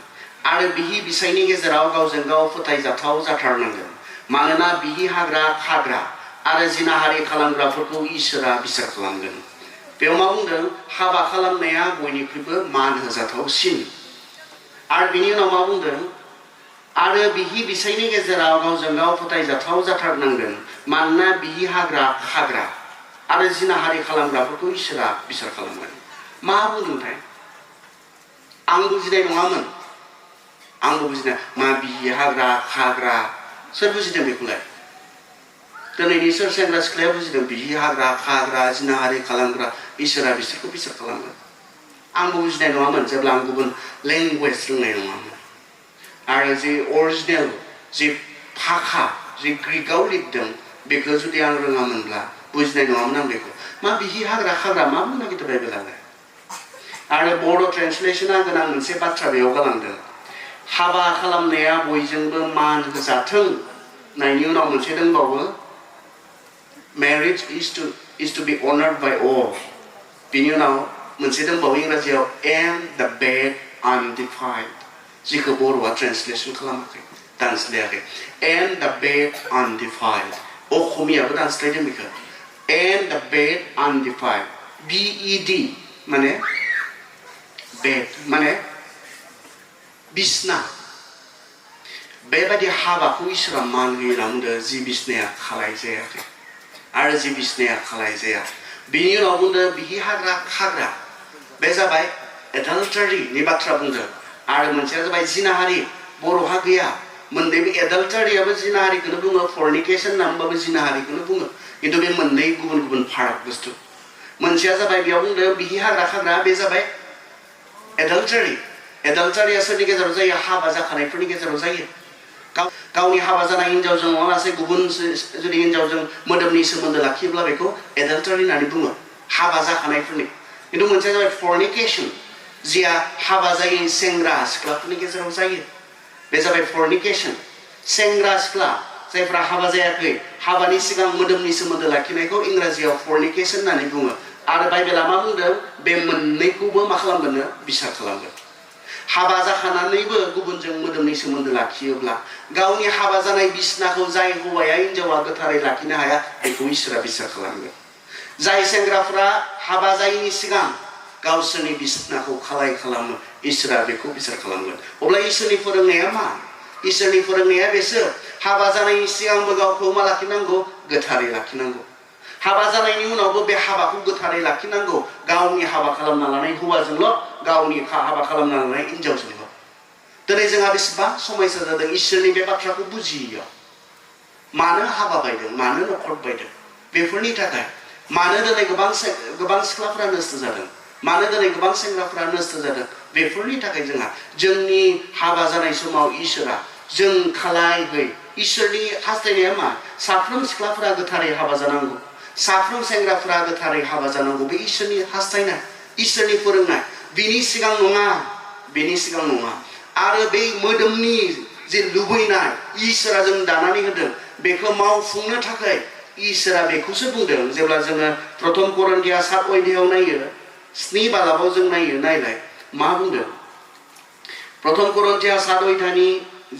आरो बिहि बिसायनि गेजेराव गावजों गाव फोथायजाथाव जाथारनांगोन मानोना बिहि हाग्रा खाग्रा आरो जिनाहारि खालामग्राफोरखौ इसोरा बिसार खालामगोन बेयाव मा बुंदों हाबा खालामनाया बयनिख्रुइबो मान होजाथावसिन आरो बिनि उनाव मा बुंदों आरो बिहि बिसायनि गेजेराव गावजों गाव फोथायजाथाव जाथारनांगोन मानोना बिहि हाग्रा खाग्रा आरो जिनाहारि खालामग्राफोरखौ इसोरा बिसार खालामगोन मा बुंदोंथाय आं बुजिनाय नङामोन आंबो बुजिनाय मा बिहि हाग्रा खाग्रा सोर बुजिदों बेखौलाय दिनैनि सोर सेंग्रा सिख्लाया बुजिदों बिहि हाग्रा खाग्रा जिनाहारि खालामग्रा इसोरा बिसोरखौ बिसार खालामगोन आंबो बुजिनाय नङामोन जेब्ला आं गुबुन लेंगुवेज रोंनाय नङामोन आरो जे अरिजिनेल जे भाषा जे ग्रीकआव लिरदों बेखौ जुदि आं रोङामोनब्ला बुजिनाय नङामोन आं बेखौ मा बिहि हाग्रा खाग्रा मा बुंनो नागिरदों बाइबेलालाय आरो बर' ट्रेन्सलेशना गोनां मोनसे बाथ्रा बेयाव गालांदों हाबा खालामनाया बयजोंबो मान होजाथों नायनि उनाव मोनसे दंबावो marriage is to be honored by all बिनि उनाव मोनसे दंबावो इंराजियाव and the bed undefiled जिखौ बर'आ ट्रेन्सलेसन खालामाखै दानस्लायाखै and the bed undefiled असमियाबो दानस्लायदों बेखौ and the bed undefiled bed माने bed माने बिसना बेबायदि हाबाखौ इसोरा मान होयो होनना बुंदों जि बिसनाया खालाय जायाखै आरो जि बिसनाया खालाय जाया बिनि उनाव बुंदों बिहि हाग्रा खाग्रा बे जाबाय एडाल्टारिनि बाथ्रा बुंदों आरो मोनसेया जाबाय जिनाहारि बर'हा गैया मोननैबो एडाल्टारियाबो जिनाहारिखौनो बुङो फर्निकेशन नामबाबो जिनाहारिखौनो बुङो किन्तु बे मोननै गुबुन गुबुन फाराग बुस्थु मोनसेया जाबाय बेयाव बुंदों बिहि हाग्रा खाग्रा बे जाबाय एडाल्टारिया सोरनि गेजेराव जायो हाबा जाखानायफोरनि गेजेराव जायो गावनि हाबा जानाय हिनजावजों नङालासे गुबुन जुदि हिनजावजों मोदोमनि सोमोन्दो लाखियोब्ला बेखौ एडाल्टारि होननानै बुङो हाबा जाखानायफोरनि किन्तु मोनसेया जाबाय फर्निकेशन जिया हाबा जायै सेंग्रा सिख्लाफोरनि गेजेराव जायो बे जाबाय फर्निकेशन सेंग्रा सिख्ला जायफ्रा हाबा जायाखै हाबानि सिगां मोदोमनि सोमोन्दो लाखिनायखौ इंराजियाव फर्निकेशन होननानै बुङो आरो बाइबेला मा बुंदों बे मोननैखौबो मा खालामगोननो बिसार खालामगोन हाबा जाखानानैबो गुबुनजों मोदोमनि सोमोन्दो लाखियोब्ला गावनि हाबा जानाय बिसनाखौ जाय हौवाया हिनजावा गोथारै लाखिनो हाया बेखौ इसोरा बिसार खालामगोन जाय सेंग्राफ्रा हाबा जायैनि सिगां गावसोरनि बिसनाखौ खालाय खालामो इसोरा बेखौ बिसार खालामगोन अब्ला इसोरनि फोरोंनाया मा इसोरनि फोरोंनाया बेसो हाबा जानायनि सिगांबो गावखौ मा लाखिनांगौ गोथारै लाखिनांगौ हाबा जानायनि उनावबो बे हाबाखौ गोथारै लाखिनांगौ गावनि हाबा खालामना लानाय हौवाजोंल गावनि हाबा खालामना लानाय हिनजावजोंल दिनै जोंहा बेसेबां समयसा जादों इसोरनि बे बाथ्राखौ बुजियैयाव मानो हाबा बायदों मानो नखर बायदों बेफोरनि थाखाय मानो दिनै गोबां सिख्लाफोरा नस्थ जादों मानो दिनै गोबां सेंग्राफोरा नस्थ जादों बेफोरनि थाखाय जोंहा जोंनि हाबा जानाय समाव इसोरा जों खालायहै इसोरनि हास्थायनाया मा साफ्रोम सिख्लाफोरा गोथारै हाबा जानांगौ साफ्रोम सेंग्राफोरा गोथारै हाबा जानांगौ बे इसोरनि हास्थायनाय इसोरनि फोरोंनाय बिनि सिगां नङा आरो बे मोदोमनि जे लुबैनाय इसोरा जों दानानै होदों बेखौ मावफुंनो थाखाय इसोरा बेखौसो बुंदों जेब्ला जोङो प्रथम करन्थिया 7 अध्यायाव नायो 7 बालाबाव जों नायलाय मा बुंदों प्रथम करन्थिया 7 अध्यायनि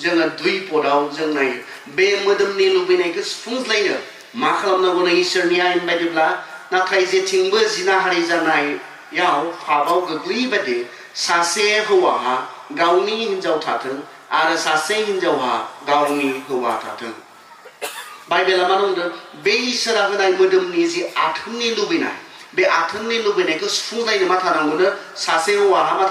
जोङो 2 पदआव जों नायो बे मोदोमनि लुबैनायखौ सुफुंज्लायनो मा खालामनांगौ इसोरनि आयेन बायदिब्ला नाथाय जेथिंबो जिनाहारि जानायाव पापआव गोग्लैबादि सासे हौवाहा गावनि हिन्जाव थाथों आरो सासे हिन्जावहा गावनि हौवा थाथों बाइबेला मा बुंदों बे इसोरा होनाय मोदोमनि जि आथोननि लुबैनाय बे आथोननि लुबैनायखौ सुफुंलायनो मा थानांगौनो सासे हौवाहा मा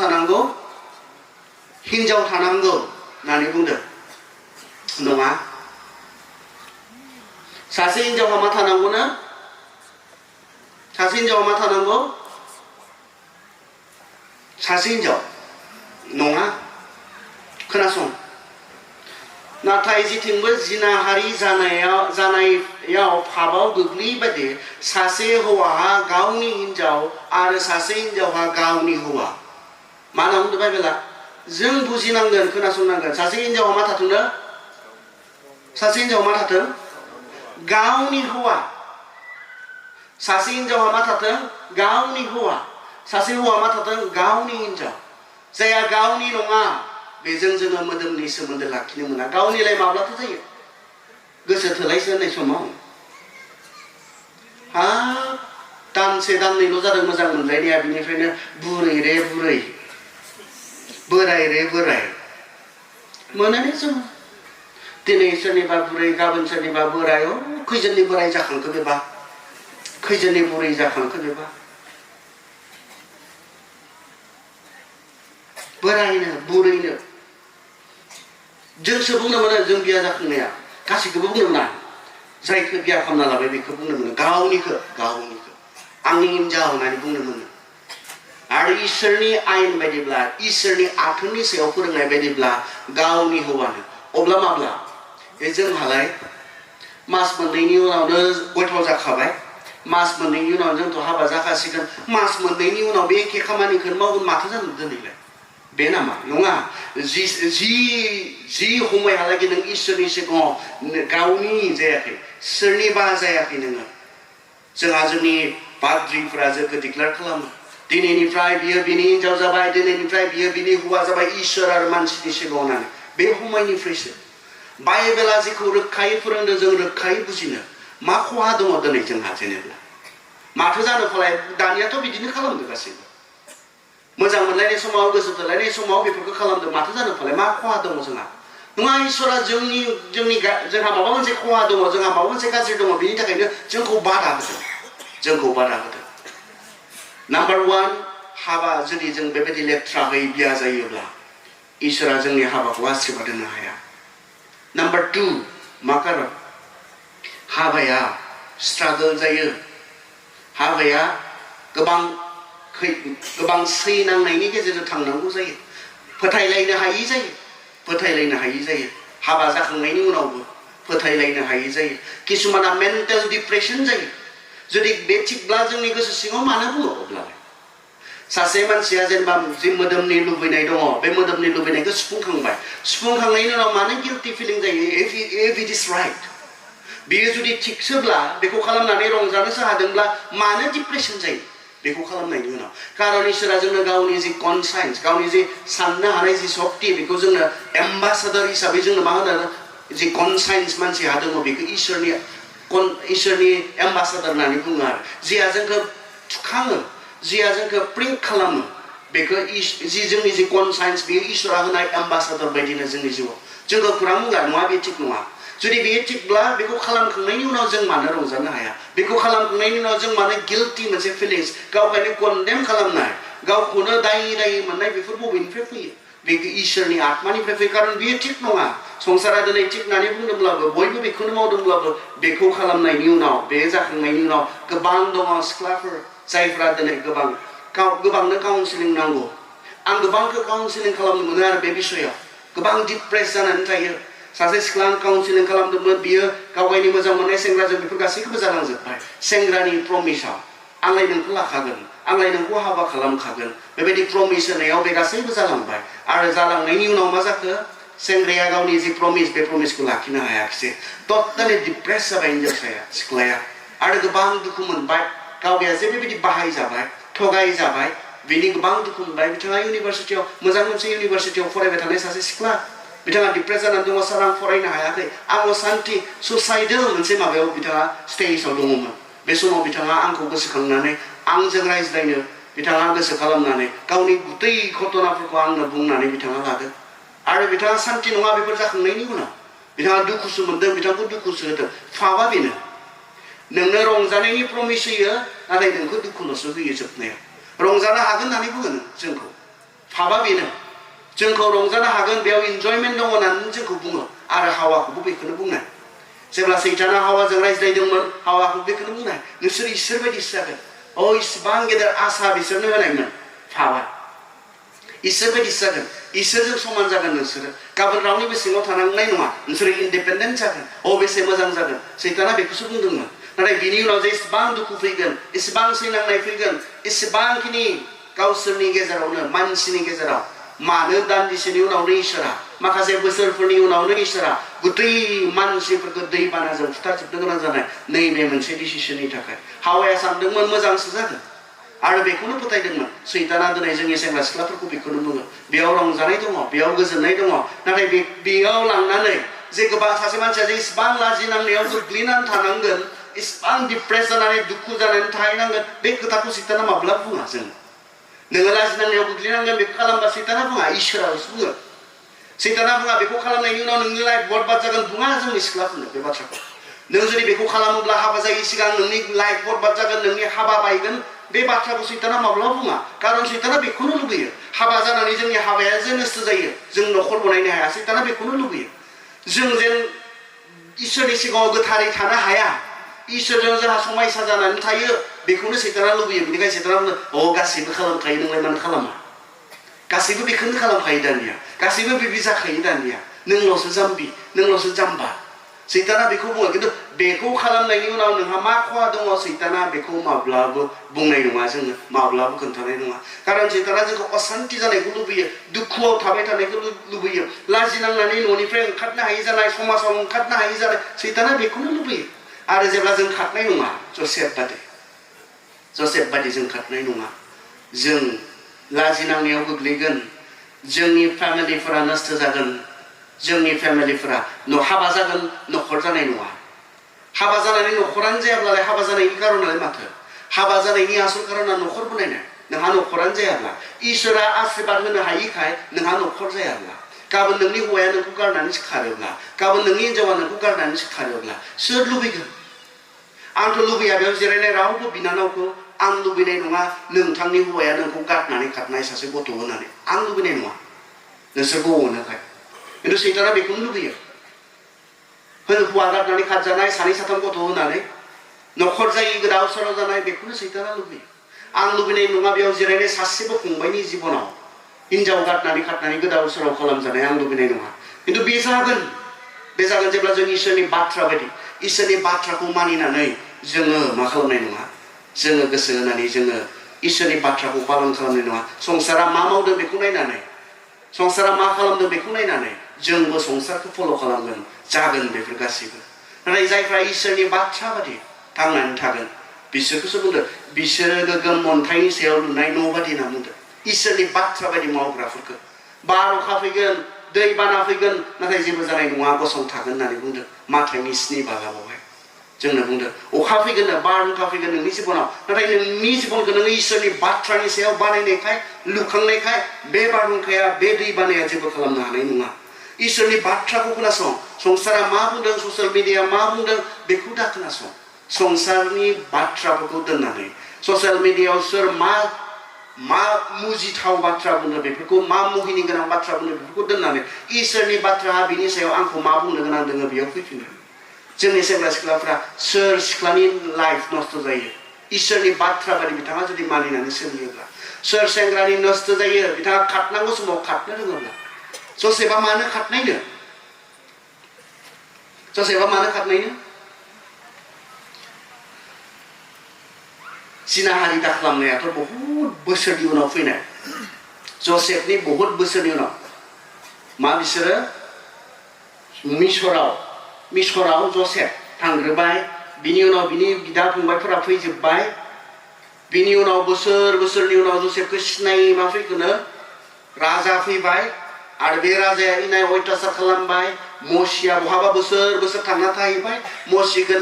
थानांगौ हिन्जाव थानांगौ होननानै बुंदों नङा सासे हिन्जावहा मा थानांगौनो सासे हिन्जाव नङा खोनासं नाथाय जेथिंबो जिनाहारि जानायाव पापआव गोग्लैबादि सासे हौवाहा गावनि हिन्जाव आरो सासे हिन्जावहा गावनि हौवा मा होनना बुंदों बाइबेला जों बुजिनांगोन खोनासंनांगोन सासे हिन्जावा मा थाथों गावनि हौवा सासे हिन्जावा मा थाथों गावनि हौवा सासे हौवा मा थाथों गावनि हिन्जाव जाया गावनि नङा बेजों जोङो मोदोमनि सोमोन्दो लाखिनो मोना गावनिलाय माब्लाथो जायो गोसो थोलायसो होननाय समाव दानसे दाननैल' जादों मोजां मोनलायनाया बिनिफ्रायनो बुरै रे बुरै बोराय रे बोराय मोनोने जों दिनै सोरनिबा बुरै गाबोन सोरनिबा बोराय खैजोननि बोराय जाखांखो बेबा खैजोननि बुरै जाखांखो बेबा बोरायनो बुरैनो जोंसो बुंनो मोनो जों बिया जाखांनाया गासैखौबो बुंनो मोना जायखौ बिया खालामना लाबाय बेखौ बुंनो मोनो गावनिखौ आंनि हिन्जाव होननानै बुंनो मोनो आरो इसोरनि आयेन बायदिब्ला इसोरनि आथोननि सायाव फोरोंनाय बायदिब्ला गावनि हौवानो अब्ला माब्ला जोंहालाय मास मोननैनि उनावनो गथ' जाखाबाय मास मोननैनि उनाव जोंथ' हाबा जाखासिगोन मास मोननैनि उनाव बे एखे खामानिखौ मावगोन माथो जानो दिनैलाय बे नामा नङा जि हमैहालागै नों इसोरनि सिगाङाव गावनि जायाखै सोरनिबा जायाखै नोङो जोंहा जोंनि पाद्रिफोरा जोंखौ डिक्लेयार खालामो दिनैनिफ्राय बियो बिनि हिन्जाव जाबाय दिनैनिफ्राय बियो बिनि हौवा जाबाय इसोर आरो मानसिनि सिगाङाव होननानै बे हमैनिफ्रायसो बाइबेला जेखौ रोखायै फोरोंदों जों रोखायै बुजिनो मा खहा दङ दिनै जोंहा जेनेबा माथो जानो फालाय दानियाथ' बिदिनो खालामदों गासैबो मोजां मोनलायनाय समाव गोसो थोलायनाय समाव बेफोरखौ खालामदों माथो जानो फालाय मा खहा दङ जोंहा नङा इसोरा जोंहा माबा मोनसे खहा दङ जोंहा माबा मोनसे गाज्रि दङ बेनि थाखायनो जोंखौ बादा होदों नाम्बार 1 हाबा जुदि जों बेबायदि लेथ्रायै बिया जायोब्ला इसोरा जोंनि हाबाखौ आशीर्बाद होनो हाया नाम्बार 2 मा खारन हाबाया स्ट्रागल जायो हाबाया गोबां सैनांनायनि गेजेरजों थांनांगौ जायो फोथायलायनो हायि जायो हाबा जाखांनायनि उनावबो फोथायलायनो हायि जायो किसुमाना मेन्टेल डिप्रेसन जायो जुदि बे थिगब्ला जोंनि गोसो सिङाव मानो बुङो अब्लालाय सासे मानसिया जेनेबा जि मोदोमनि लुबैनाय दङ बे मोदोमनि लुबैनायखौ सुफुंखांनायनि उनाव मानो गिल्टि फिलिं जायो इफ इट इज राइट बियो जुदि थिगसोब्ला बेखौ खालामनानै रंजानोसो हादोंब्ला मानो डिप्रेसन जायो बेखौ खालामनायनि उनाव खारन इसोरा जोंनो गावनि जि कनसाइन्स गावनि जि साननो हानाय जि सक्ति बेखौ जोंनो एम्बासाडर हिसाबै जोंनो मा होनो जि कनसाइन्स मानसिहा दङ बेखौ इसोरनि एम्बासाडर होननानै बुङो आरो जिया जोंखौ थुखाङो जिया जोंखौ प्रिंट खालामो बेखौ जि जोंनि जि कनसाइन्स बेयो इसोरा होनाय एम्बासाडर बायदिनो जोंनि जिउआव जोंखौ खौरां बुंला नङा बे थिग नङा जुदि बेयो थिगब्ला बेखौ खालामखांनायनि उनाव जों मानो रंजानो हाया बेखौ खालामखांनायनि उनाव जों मानो गिल्टि मोनसे फिलिंस गावखौनो कन्डेम खालामनाय गावखौनो दायि मोननाय बेफोर बबेनिफ्राय फैयो बे इसोरनि आत्मानिफ्राय फैयो खारन बेयो थिग नङा संसारा दिनै थिग होननानै बुंदोंब्लाबो बयबो बेखौनो मावदोंब्लाबो बेखौ खालामनायनि उनाव बे जाखांनायनि उनाव गोबां दङ सिख्लाफोर जायफ्रा दिनै गोबां गोबांनो काउन्सिलिं नांगौ आं गोबांखौ काउन्सिलिं खालामनो मोनो आरो बे बिषयाव गोबां डिप्रेस जानानै थायो सासे सिख्ला काउन्सिलिं खालामदोंमोन बियो गावगायनि मोजां मोननाय सेंग्राजों बेफोर गासैखौबो जालांजोब्बाय सेंग्रानि प्रमिसआव आंलाय नोंखौ लाखागोन आंलाय नोंखौ हाबा खालामखागोन बेबायदि प्रमिस होनायाव बे गासैबो जालांबाय आरो जालांनायनि उनाव मा जाखो सेंग्राया गावनि जि प्रमिस बे प्रमिसखौ लाखिनो हायाखिसै टटेलि डिप्रेस जाबाय हिनजावसाया सिख्लाया आरो गोबां दुखु मोनबाय गावगाया जे बेबायदि बाहायजाबाय थगायजाबाय बिनि गोबां दुखु मोनबाय बिथाङा इउनिभार्सिटियाव मोजां मोनसे इउनिभार्सिटियाव फरायबाय थानाय सासे सिख्ला बिथाङा डिप्रेस जानानै दङ सार आं फरायनो हायाखै आं असान्ति सुसाइडेल मोनसे माबायाव बिथाङा स्टेजआव दङमोन बे समाव बिथाङा आंखौ गोसोखांनानै आंजों रायज्लायनो बिथाङा गोसो खालामनानै गावनि गुतै घटनाफोरखौ आंनो बुंनानै बिथाङा लादों आरो बिथाङा सान्ति नङा बेफोर जाखांनायनि उनाव बिथाङा दुखुसो मोनदों बिथांखौ दुखुसो होदों फाबा बेनो नोंनो रंजानायनि प्रमिस होयो नाथाय नोंखौ दुखुल'सो होयो जोबनायाव रंजानो हागोन होननानै बुङो जोंखौ फाबा बेनो जोंखौ रंजानो हागोन बेयाव इन्जयमेन्ट दङ होननानै जोंखौ बुङो आरो हावाखौबो बेखौनो बुंनाय जेब्ला सैताना हावाजों रायज्लायदोंमोन हावाखौ बेखौनो बुंनाय नोंसोर इसोर बायदिसो जागोन इसिबां गेदेर आसा बिसोरनो होनायमोन फाबा इसोर बायदिसो जागोन इसोरजों समान जागोन नोंसोरो गाबोन रावनिबो सिङाव थानांनाय नङा नोंसोरो इन्डिपेन्डेन्ट जागोन बेसे मोजां जागोन सैताना बेखौसो बुंदोंमोन नाथाय बिनि उनाव जे इसिबां दुखु फैगोन इसिबां सैनांनाय फैगोन इसिबांखिनि गावसोरनि गेजेरावनो मानसिनि गेजेराव मानो दान्दिसेनि उनावनो इसोरा माखासे बोसोरफोरनि उनावनो इसोरा गुतै मानसिफोरखौ दैबानाजों फुथारजोबनो गोनां जानाय नैबे मोनसे डिसिसननि थाखाय हावाया सानदोंमोन मोजांसो जागोन आरो बेखौनो फोथायदोंमोन सैताना दिनै जोंनि सेंग्रा सिख्लाफोरखौ बेखौनो बुङो बेयाव रंजानाय दङ बेयाव गोजोननाय दङ नाथाय बेयाव लांनानै जे गोबां सासे मानसिया जे इसिबां लाजिनांनायाव गोग्लैनानै थानांगोन इसिबां डिप्रेस जानानै दुखु जानानै थाहैनांगोन बे खोथाखौ सैताना माब्लाबा बुङा जों नोङो लाजिनांनायाव गोग्लैनांगोन बेखौ खालामबा सैताना बुङा इसोरासो बुङो सैताना बुङा बेखौ खालामनायनि उनाव नोंनि लाइफ बरबाद जागोन बुङा जोंनि सिख्लाफोरनो बे बाथ्राखौ नों जुदि बेखौ खालामोब्ला हाबा जायै सिगां नोंनि लाइफ बरबाद जागोन नोंनि हाबा बायगोन बे बाथ्राखौ सैताना माब्लाबा बुङा कारन सैताना बेखौनो लुबैयो हाबा जानानै जोंनि हाबाया जे नस्थ जायो जों नखर बनायनो हाया सैताना बेखौनो लुबैयो जों जेन इसोरनि सिगाङाव गोथारै थानो हाया इसोरजों जोंहा समायसा जानानै थायो बेखौनो सैताना लुबैयो बेनिखायनो सैताना बुङो गासैबो खालामखायो नोंलाय मानो खालामा गासैबो बेखौनो खालामखायो दानिया गासैबो बिदि जाखायो दानिया नोंल'सो जाम्बि नोंल'सो जाम्बा सैताना बेखौ बुङो खिन्थु बेखौ खालामनायनि उनाव नोंहा मा खहा दङ सैताना बेखौ माब्लाबो बुंनाय नङा जोङो माब्लाबो खोन्थानाय नङा कारन सैताना जोंखौ असान्ति जानायखौ लुबैयो दुखुआव थाबाय थानायखौ लुबैयो लाजिनांनानै न'निफ्राय ओंखारनो हायि जानाय समाजाव ओंखारनो हायि जानाय सैताना बेखौनो लुबैयो आरो जेब्ला जों खारनाय नङा जसेफ बादि जों खारनाय नङा जों लाजिनांनायाव गोग्लैगोन जोंनि फेमिलिफोरा नस्थ जागोन जोंनि फेमिलिफोरा हाबा जागोन नखर जानाय नङा हाबा जानानै नखरानो जायाब्लालाय हाबा जानायनि कारनालाय माथो हाबा जानायनि आसल कारना नखर बनायनाय नोंहा नखरानो जायाब्ला इसोरा आशीर्बाद होनो हायिखाय नोंहा नखर जायाब्ला गाबोन नोंनि हौवाया नोंखौ गारनानै खारोब्ला गाबोन नोंनि हिन्जावा नोंखौ गारनानै खारोब्ला सोर लुबैगोन आंथ' लुबैया बेयाव जिरायनाय रावबो बिनानावखौ आं लुबैनाय नङा नोंथांनि हौवाया नोंखौ गारनानै खारनाय सासे गथ' होनानै आं लुबैनाय नङा नोंसोरखौ अनोखाय खिन्थु सैताना बेखौनो लुबैयो हौवा गारनानै खारजानाय सानै साथाम गथ' होनानै नखर जायै गोदाव सोराव जानाय बेखौनो सैताना लुबैयो आं लुबैनाय नङा बेयाव जिरायनाय सासेबो फंबायनि जिबनाव हिन्जाव गारनानै खारनानै गोदाव सोराव खालामजानाय आं लुबैनाय नङा खिन्थु बे जागोन जेब्ला जों इसोरनि बाथ्रा बायदि इसोरनि बाथ्राखौ मानिनानै जोङो मा खालामनाय नङा जोङो गोसो होनानै जोङो इसोरनि बाथ्राखौ पालन खालामनाय नङा संसारा मा मावदों बेखौ नायनानै संसारा मा खालामदों बेखौ नायनानै जोंबो संसारखौ फल' खालामगोन जागोन बेफोर गासैबो नाथाय जायफ्रा इसोरनि बाथ्रा बायदि थांनानै थागोन बिसोरखौसो बुंदों बिसोरो गोगोम अन्थाइनि सायाव लुनाय न' बायदि होनना बुंदों इसोरनि बाथ्रा बायदि मावग्राफोरखौ बार अखा फैगोन दै बाना फैगोन नाथाय जेबो जानाय नङा गसंथागोन होननानै बुंदों माथाइनि 7 बाहागोआवहाय जोंनो बुंदों अखा फैगोन बारहुंखा फैगोन नोंनि जिबनाव नाथाय नोंनि जिबनखौ नोङो इसोरनि बाथ्रानि सायाव बानायनायखाय लुखांनायखाय बे बारहुंखाया बे दै बानाया जेबो खालामनो हानाय नङा इसोरनि बाथ्राखौ खोनासं संसारा मा बुंदों ससियेल मिडिया मा बुंदों बेखौ दा खोनासं संसारनि बाथ्राफोरखौ दोननानै ससियेल मिडियायाव सोर मा मुजिथाव बाथ्रा बुङो बेफोरखौ मा मुहिनि गोनां बाथ्रा बुङो बेफोरखौ दोननानै इसोरनि बाथ्रा बिनि सायाव आंखौ मा बुंनो गोनां दङ बेयाव फैफिनो जोंनि सेंग्रा सिख्लाफ्रा सोर सिख्लानि लाइफ नस्थ जायो इसोरनि बाथ्रा बायदि बिथाङा जुदि मानिनानै सोलियोब्ला सोर सेंग्रानि नस्थ जायो बिथाङा खारनांगौ समाव खारनो रोङोब्ला जसेफआ मानो खारनायनो जसेफआ मानो खारनायनो जिनाहारि दाखालामनायाथ' बहुत बोसोरनि उनाव फैनाय जसेफनि बहुत बोसोरनि उनाव मा बिसोरो मिसराव जसेफ थांग्रोबाय बिनि उनाव बिनि बिदा फंबायफोरा फैजोबबाय बिनि उनाव बोसोरनि उनाव जसेफखौ सिनायै मा फैखोनो राजा फैबाय आरो बे राजाया इनाय अयथासार खालामबाय मसिया बहाबा बोसोर थांना थाहैबाय मसिखौ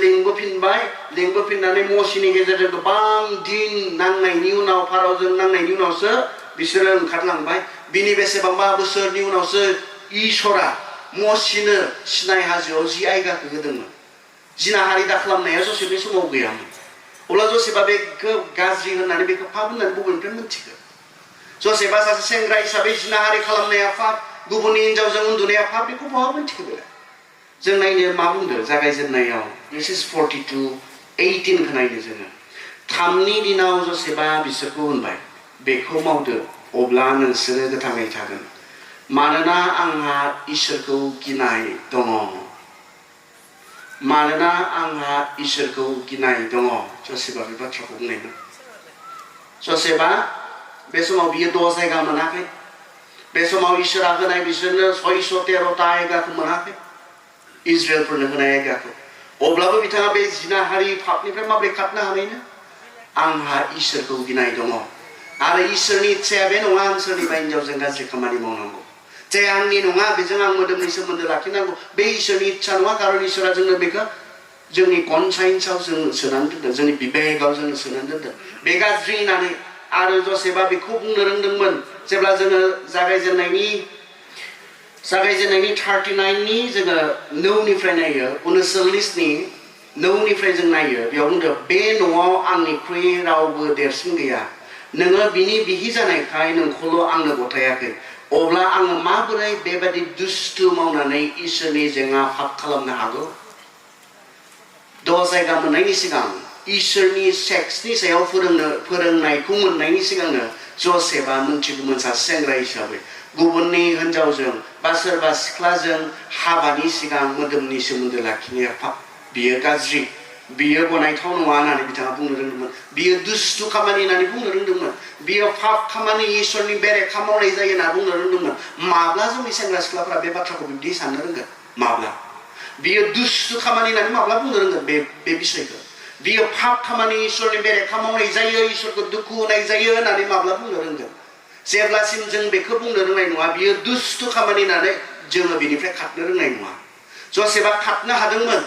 लिंबोफिननानै मसिनि गेजेरजों गोबां दिन नांनायनि उनाव फारावजों नांनायनि उनावसो बिसोरो ओंखारलांबाय बिनि बेसेबांबा बोसोरनि उनावसो इसोरा मसिनो सिनाय हाजोआव 10 आयगाखौ होदोंमोन जिनाहारि दाखालामनाया जसेफनि समाव गैयामोन अब्ला जसेफआ बेखौ गाज्रि होननानै बेखौ पाप होननानै बबेनिफ्राय मिथिगौ जसेफआ सासे सेंग्रा हिसाबै जिनाहारि खालामनाया पाप गुबुननि हिनजावजों उन्दुनाया पाप बेखौ बहा मिथिगौ बेलाय जों नायनो मा बुंदों जागायजेननायाव Genesis 42:18 खौ नायनो जोङो 3नि दिनाव जसेफआ बिसोरखौ होनबाय बेखौ मावदो अब्ला नोंसोरो गोथाङै थागोन मानोना आंहा इसोरखौ गिनाय दङ जसेफआ बे बाथ्राखौ बुंनायमोन जसेफआ बे समाव बियो 10 जायगा मोनाखै बे समाव इसोरा होनाय बिसोरनो 613ता आयगाखौ मोनाखै इजराइलफोरनो होनाय आयगाखौ अब्लाबो बिथाङा बे जिनाहारि पापनिफ्राय माबोरै खारनो हानायनो आंहा इसोरखौ गिनाय दङ आरो इसोरनि इच्छाया बे नङा आं सोरनिबा हिनजावजों गाज्रि खामानि मावनांगौ जे आंनि नङा बेजों आं मोदोमनि सोमोन्दो लाखिनांगौ बे इसोरनि इच्छा नङा खारन इसोरा जोंनो बेखौ जोंनि कनसाइन्सआव जों सोनानै दोनदों जोंनि बिबेकआव जों सोनानै दोनदों बे गाज्रि होननानै आरो जसेफआ बेखौ बुंनो रोंदोंमोन जेब्ला जोङो जागायजेननायनि 39नि जोङो 9निफ्राय नायो 39नि 9निफ्राय जों नायो बेयाव बुंदों बे न'आव आंनिख्रुइ रावबो देरसिन गैया नोङो बिनि बिहि जानायखाय नोंखौल' आंनो गथायाखै अब्ला आङो माबोरै बेबादि दुस्थु मावनानै इसोरनि जेंना पाप खालामनो हागौ 10 जायगा मोननायनि सिगां इसोरनि सेक्सनि सायाव फोरोंनायखौ मोननायनि सिगांनो जसेफआ मोनथिगौमोन सासे सेंग्रा हिसाबै गुबुननि हिनजावजों बा सोरबा सिख्लाजों हाबानि सिगां मोदोमनि सोमोन्दो लाखिनाया पाप बियो गाज्रि बियो गनायथाव नङा होननानै बिथाङा बुंनो रोंदोंमोन बियो दुस्थु खामानि होननानै बुंनो रोंदोंमोन बियो पाप खामानि इसोरनि बेरेखा मावनाय जायो होनना बुंनो रोंदोंमोन माब्ला जोंनि सेंग्रा सिख्लाफोरा बे बाथ्राखौ बिदि साननो रोंगोन माब्ला बियो दुस्थु खामानि होननानै माब्ला बुंनो रोंगोन बे बिषयखौ बियो पाप खामानि इसोरनि बेरेखा मावनाय जायो इसोरखौ दुखु होनाय जायो होननानै माब्ला बुंनो रोंगोन जेब्लासिम जों बेखौ बुंनो रोंनाय नङा बियो दुस्थु खामानि होननानै जोङो बेनिफ्राय खारनो रोंनाय नङा जसेफआ खारनो हादोंमोन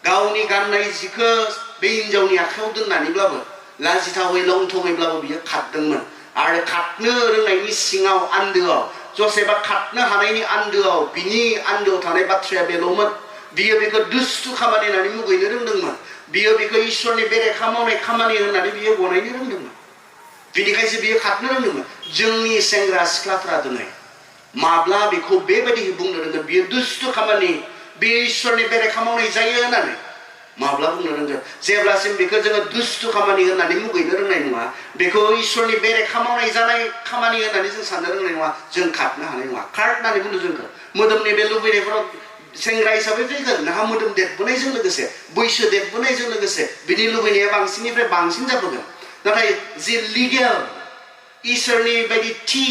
गावनि गाननाय जिखौ बे हिनजावनि आखायाव दोननानैब्लाबो लाजिथावै लंथङैब्लाबो बियो खारदोंमोन आरो खारनो रोंनायनि सिङाव आन्दोआव जसेफआ खारनो हानायनि आन्दोआव बिनि आन्दोआव थानाय बाथ्राया बेल'मोन बियो बेखौ दुस्थु खामानि होननानै मुगैनो रोंदोंमोन बियो बेखौ इसोरनि बेरेखा मावनाय खामानि होननानै बियो गनायनो रोंदोंमोन बिनिखायसो बियो खारनो रोंदोंमोन जोंनि सेंग्रा सिख्लाफ्रा दिनै माब्ला बेखौ बेबायदि बुंनो रोंगोन बियो दुस्थु खामानि बे इसोरनि बेरेखा मावनाय जायो होननानै माब्ला बुंनो रोंगोन जेब्लासिम बेखौ जोङो दुस्थु खामानि होननानै मुगैनो रोंनाय नङा बेखौ इसोरनि बेरेखा मावनाय जानाय खामानि होननानै जों साननो रोंनाय नङा जों खारनो हानाय नङा खार होननानै बुंदों जोंखौ मोदोमनि बे लुबैनायफोराव सेंग्रा हिसाबै फैगोन नोंहा मोदोम देरबोनायजों लोगोसे बैसो देरबोनायजों लोगोसे बिनि लुबैनाया बांसिननिफ्राय बांसिन जाबोगोन नाथाय जि लिगेल इसोरनि बायदि थि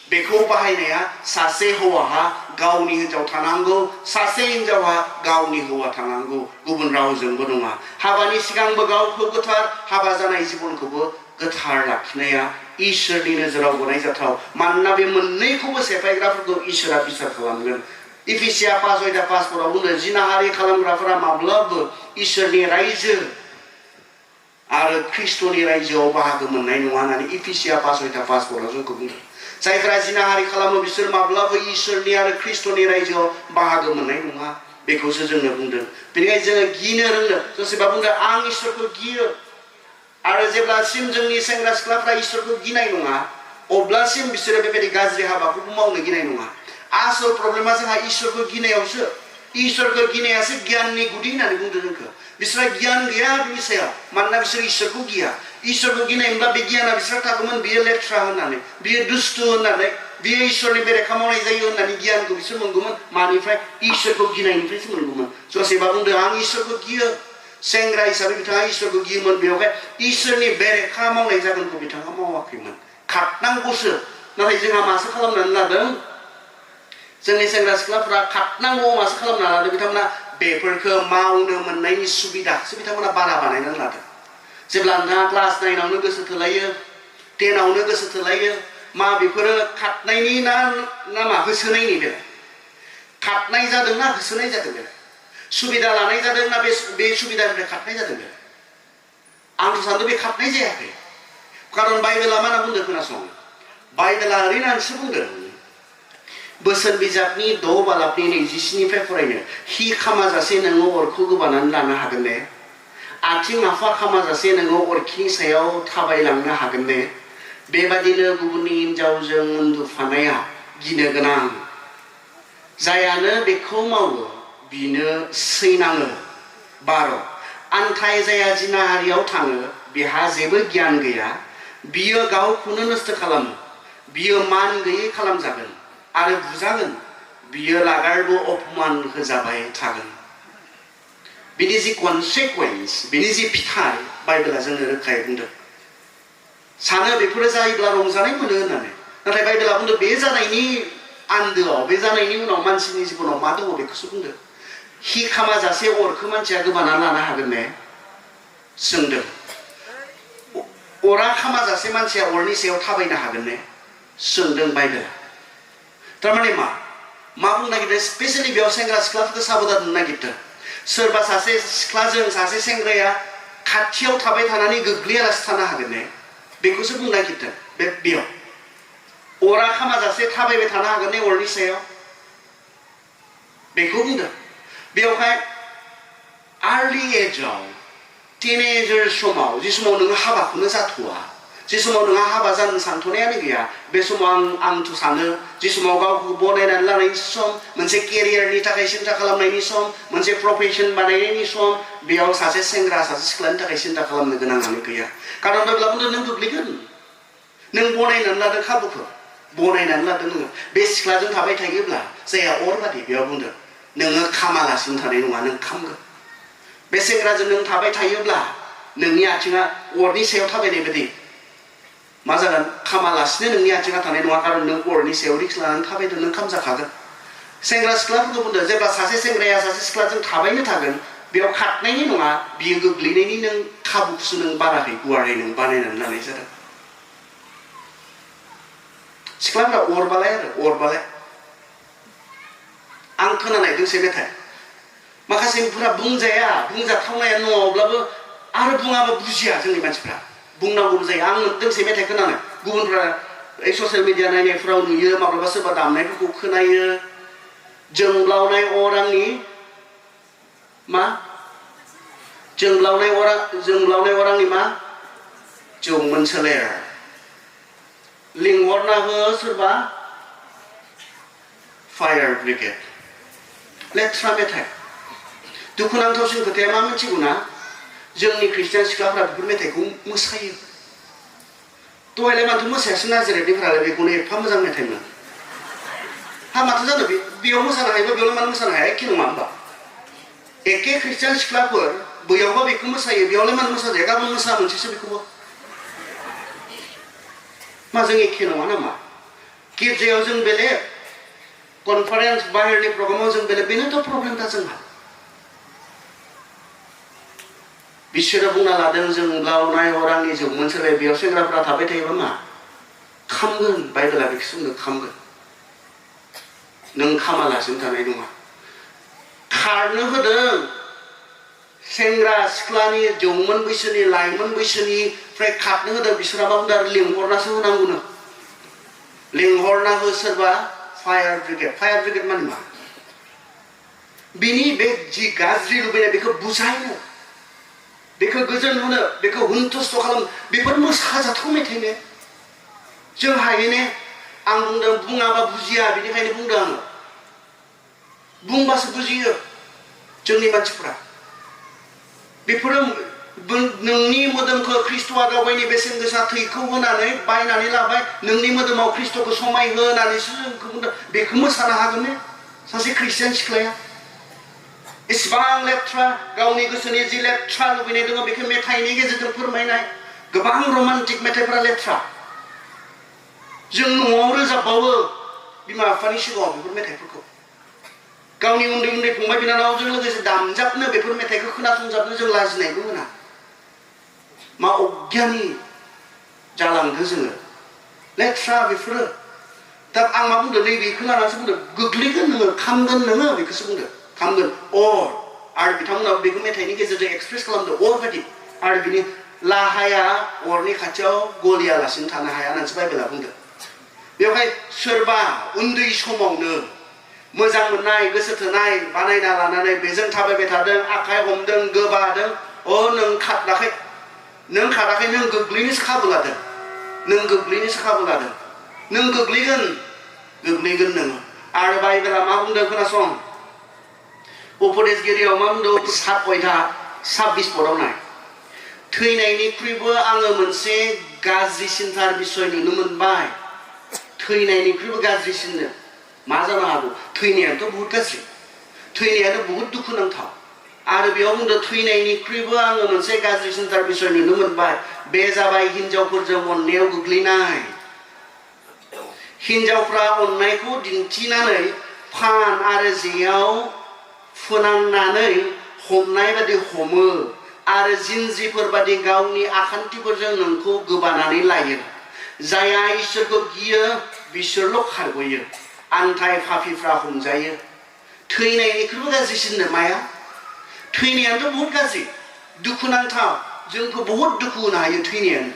बेखौ बाहायनाया सासे हौवाहा गावनि हिनजाव थानांगौ सासे हिनजावहा गावनि हौवा थानांगौ गुबुन रावजोंबो नङा हाबानि सिगांबो गावखौ गोथार हाबा जानाय जिबनखौबो गोथार लाखिनाया इसोरनि नोजोराव गनायजाथाव मानोना बे मोननैखौबो सेफायग्राफोरखौ इसोरा बिसार खालामगोन इफिसिया 5:5 बुङो जिनाहारि खालामग्राफोरा माब्लाबो इसोरनि रायजो आरो ख्रिस्ट'नि रायजोआव बाहागो मोननाय नङा होननानै इफिसिया 5:5 जोंखौ बुंदों जायफोरा जिनाहारि खालामो बिसोर माब्लाबो इसोरनि आरो ख्रिस्ट'नि रायजोआव बाहागो मोननाय नङा बेखौसो जोंनो बुंदों बेनिखायनो जोङो गिनो रोंनो जसेफआ बुंदों आं इसोरखौ गियो आरो जेब्लासिम जोंनि सेंग्रा सिख्लाफ्रा इसोरखौ गिनाय नङा अब्लासिम बिसोरो बेबायदि गाज्रि हाबाखौबो मावनो गिनाय नङा आसल प्रब्लेमा जोंहा इसोरखौ गिनायावसो इसोरखौ गिनायासो गियाननि गुदि होननानै बुंदों जोंखौ बिसोरहा गियान गैया बिनि सायाव मानोना बिसोर इसोरखौ गिया इसोरखौ गिनाय मोनब्ला बे गियाना बिसोरहा थागौमोन बियो लेथ्रा होननानै बियो दुस्थु होननानै बियो इसोरनि बेरेखा मावनाय जायो होननानै गियानखौ बिसोर मोनगौमोन मानिफ्राय इसोरखौ गिनायनिफ्रायसो मोनगौमोन जसेबा बुंदों आं इसोरखौ गियो सेंग्रा हिसाबै बिथाङा इसोरखौ गियोमोन बेवहाय इसोरनि बेरेखा मावनाय जागोनखौ बिथाङा मावाखैमोन खारनांगौसो नाथाय जोंहा मासो खालामनानै लादों जोंनि सेंग्रा सिख्लाफोरा खारनांगौ मासो खालामना लादों बिथांमोना बेफोरखौ मावनो मोननायनि सुबिदाखौसो बिथांमोना बारा बानायनानै लादों जेब्ला नोंथाङा क्लास 9आवनो गोसो थोलायो 10आवनो गोसो थोलायो मा बेफोरो खारनायनि ना मा होसोनायनि बेलाय खारनाय जादों ना होसोनाय जादों बेलाय सुबिदा लानाय जादों ना बे सुबिदानिफ्राय खारनाय जादों बेलाय आंथ' सान्दों बे खारनाय जायाखै खारन बाइबेला मा होनना बुंदों खोनासं बाइबेला ओरैनानैसो बुंदों बोसोन बिजाबनि 6 बालाबनि 27निफ्राय फरायनो हि खामाजासे नोङो अरखौ गोबानानै लानो हागोन ने आथिं आफा खामाजासे नोङो अरखिनि सायाव थाबायलांनो हागोन ने बेबादिनो गुबुननि हिनजावजों उन्दुफानाया गिनो गोनां जायानो बेखौ मावो बिनो सैनाङो 12 आन्थाय जाया जिनाहारियाव थाङो बेहा जेबो गियान गैया बियो गावखौनो नस्थ' खालामो बियो मान गैयै खालामजागोन आरो बुजागोन बियो लागारबो अपमान होजाबाय थागोन बिनि जि कनसिकुवेन्स बिनि जि फिथाइ बाइबेला जोंनो रोखायै बुंदों सानो बेफोरो जायोब्ला रंजानाय मोनो होननानै नाथाय बाइबेला बुंदों बे जानायनि आन्दोआव बे जानायनि उनाव मानसिनि जिबनाव मा दङ बेखौसो बुंदों हि खामाजासे अरखौ मानसिया गोबाना लानो हागोन ने सोंदों अरा खामाजासे मानसिया अरनि सायाव थाबायनो हागोन ने सोंदों बाइबेला थारमाने मा बुंनो नागिरदों स्पेसियेलि बेयाव सेंग्रा सिख्लाफोरखौ साबधान होनो नागिरदों सोरबा सासे सिख्लाजों सासे सेंग्राया खाथियाव थाबाय थानानै गोग्लैयालासे थानो हागोन ने बेखौसो बुंनो नागिरदों बेयाव अरा खामाजासे थाबायबाय थानो हागोन ने अरनि सायाव बेखौ बुंदों बेवहाय आर्लि एजआव टिनेजार समाव जि समाव नोङो हाबाखौनो जाथ'वा जि समाव नोंहा हाबा जानो सानथ'नायानो गैया बे समाव आंथ' सानो जि समाव गावखौ बनायनानै लानायनि सम मोनसे केरियारनि थाखाय सिन्था खालामनायनि सम मोनसे प्रफेसन बानायनायनि सम बेयाव सासे सेंग्रा सासे सिख्लानि थाखाय सिन्था खालामनो गोनाङानो गैया खारन बाइबेला बुंदों नों गोग्लैगोन नों बनायनानै लादों खाबुखौ बनायनानै लादों नोङो बे सिख्लाजों थाबाय थायोब्ला जायहा अर बादि बेयाव बुंदों नोङो खामालासिनो थानाय नङा नों खामगोन बे सेंग्राजों नों थाबाय थायोब्ला नोंनि आथिङा अरनि सायाव थाबायनाय बायदि मा जागोन खामालासिनो नोंनि आथिङा थानाय नङा खारन नों अरनि सायाव रिक्स लानानै थाबायदों नों खामजाखागोन सेंग्रा सिख्लाफोरखौ बुंदों जेब्ला सासे सेंग्राया सासे सिख्लाजों थाबायनो थागोन बेयाव खारनायनि नङा बियो गोग्लैनायनि नों खाबुखौसो नों बाराखै गुवारै नों बानायनानै लानाय जादों सिख्लाफोरा अरबालाय आं खोनानाय दोंसे मेथाइ माखासेफोरा बुंजाथावनाया नङाब्लाबो आरो बुङाबा बुजिया जोंनि मानसिफ्रा बुंनांगौबो जायो आं दोंसे मेथाइ खोनानो गुबुनफ्रा ससियेल मिडिया नायनायफ्राव नुयो माब्लाबा सोरबा दामनायफोरखौ खोनायो जोंब्लावनाय अर आंनि मा जोंब्लावनाय अर आंनि मा जौमोन सोलेर लिंहरना हो सोरबा फायार ब्रिगेड लेथ्रा मेथाइ दुखुनांथावसिन खोथाया मा मिथिगौ ना जोंनि ख्रिस्टियान सिख्लाफोरा बेफोर मेथाइखौ मोसायो दहायलाय माथो मोसायासै नाजिरायनिफ्रालाय बेखौनो एफा मोजां मेथाइमोन हा माथो जानो बेयाव मोसानो हायोबा बेयावलाय मानो मोसानो हाया एखे नङा होमबा एखे ख्रिस्टियान सिख्लाफोर बैयावबा बेखौ मोसायो बेयावलाय मानो मोसाजाया गाबोन मोसा मोनसेसो बेखौबो मा जों एखे नङा नामा गिर्जायाव जों बेलेग कनफारेन्स बाहेरनि प्रग्रामाव जों बेलेग बेनोथ' प्रब्लेमथा जोंहा बिसोरो बुंना लादों जोंब्लावनाय अरांनि जौमोन सोलाय बेयाव सेंग्राफ्रा थाबाय थायोबा मा खामगोन बाइबेला बेखौसो बुंदों खामगोन नों खामालासिनो थानाय नङा खारनो होदों सेंग्रा सिख्लानि जौमोन बैसोनि लाइमोन बैसोनिफ्राय खारनो होदों बिसोरा मा बुंदों लिंहरनासो होनांगौनो लिंहरना हो सोरबा फायार ब्रिगेड माने मा बिनि बे जि गाज्रि लुबैनाय बेखौ बुजायनो बेखौ गोजोन होनो बेखौ हुनथुस्थ' खालाम बेफोर मोसाजाथाव मेथाइनो जों हायो ने आं बुंदों बुङाबा बुजिया बेनिखायनो बुंदों आङो बुंबासो बुजियो जोंनि मानसिफ्रा बेफोरो नोंनि मोदोमखौ ख्रिस्ट'आ गावनि बेसेन गोसा थैखौ होनानै बायनानै लाबाय नोंनि मोदोमाव ख्रिस्ट'खौ समाय होनानैसो जोंखौ बुंदों बेखौ मोसानो हागोन ने सासे ख्रिस्टियान सिख्लाया इसिबां लेथ्रा गावनि गोसोनि जि लेथ्रा लुबैनाय दङ बेखौ मेथाइनि गेजेरजों फोरमायनाय गोबां रमान्टिक मेथाइफोरा लेथ्रा जों न'आव रोजाबबावो बिमा बिफानि सिगाङाव बेफोर मेथाइफोरखौ गावनि उन्दै उन्दै फंबाय बिनानावजों लोगोसे दामजाबनो बेफोर मेथाइखौ खोनासंजाबनो जों लाजिनायबो मोना मा अज्ञानी जालांदों जोङो लेथ्रा बेफोरो दा आं मा बुंदों नैबेखौ लानानैसो बुंदों गोग्लैगोन नोङो खामगोन नोङो बेखौसो बुंदों खामगोन अर आरो बिथांमोना बेखौ मेथाइनि गेजेरजों एक्सप्रेस खालामदों अर बायदि आरो बिनि लाहाया अरनि खाथियाव गलियालासिनो थानो हाया होननानैसो बाइबेला बुंदों बेवहाय सोरबा उन्दै समावनो मोजां मोननाय गोसो थोनाय बानायना लानानै बेजों थाबायबाय थादों आखाइ हमदों गोबादों अ नों खाराखै नों गोग्लैनोसो खाबु लादों नों गोग्लैनोसो खाबु लादों नों गोग्लैगोन नोङो आरो बाइबेला मा बुंदों खोनासं उपदेशगिरियाव मा बुंदों 7:26 पदआव नाय थैनायनिख्रुइबो आङो मोनसे गाज्रिसिनथार बिसय नुनो मोनबाय थैनायनिख्रुइबो गाज्रिसिननो मा जानो हागौ थैनायाथ' बहुत गाज्रि थैनायाथ' बहुत दुखुनांथाव आरो बेयाव बुंदों थैनायनिख्रुइबो आङो मोनसे गाज्रिसिनथार बिसय नुनो मोनबाय बे जाबाय हिनजावफोरजों अननायाव गोग्लैनाय हिनजावफ्रा अननायखौ दिन्थिनानै फान आरो जेयाव फोनांनानै हमनाय बादि हमो आरो जिन्ज्रिफोर बादि गावनि आखान्थिफोरजों नोंखौ गोबानानै लायो जायहा इसोरखौ गियो बिसोरल' खारग'यो आन्थाय पापिफ्रा हमजायो थैनायनिख्रुइबो गाज्रिसिननो माया थैनायाथ' बहुत गाज्रि दुखुनांथाव जोंखौ बहुत दुखु होनो हायो थैनायानो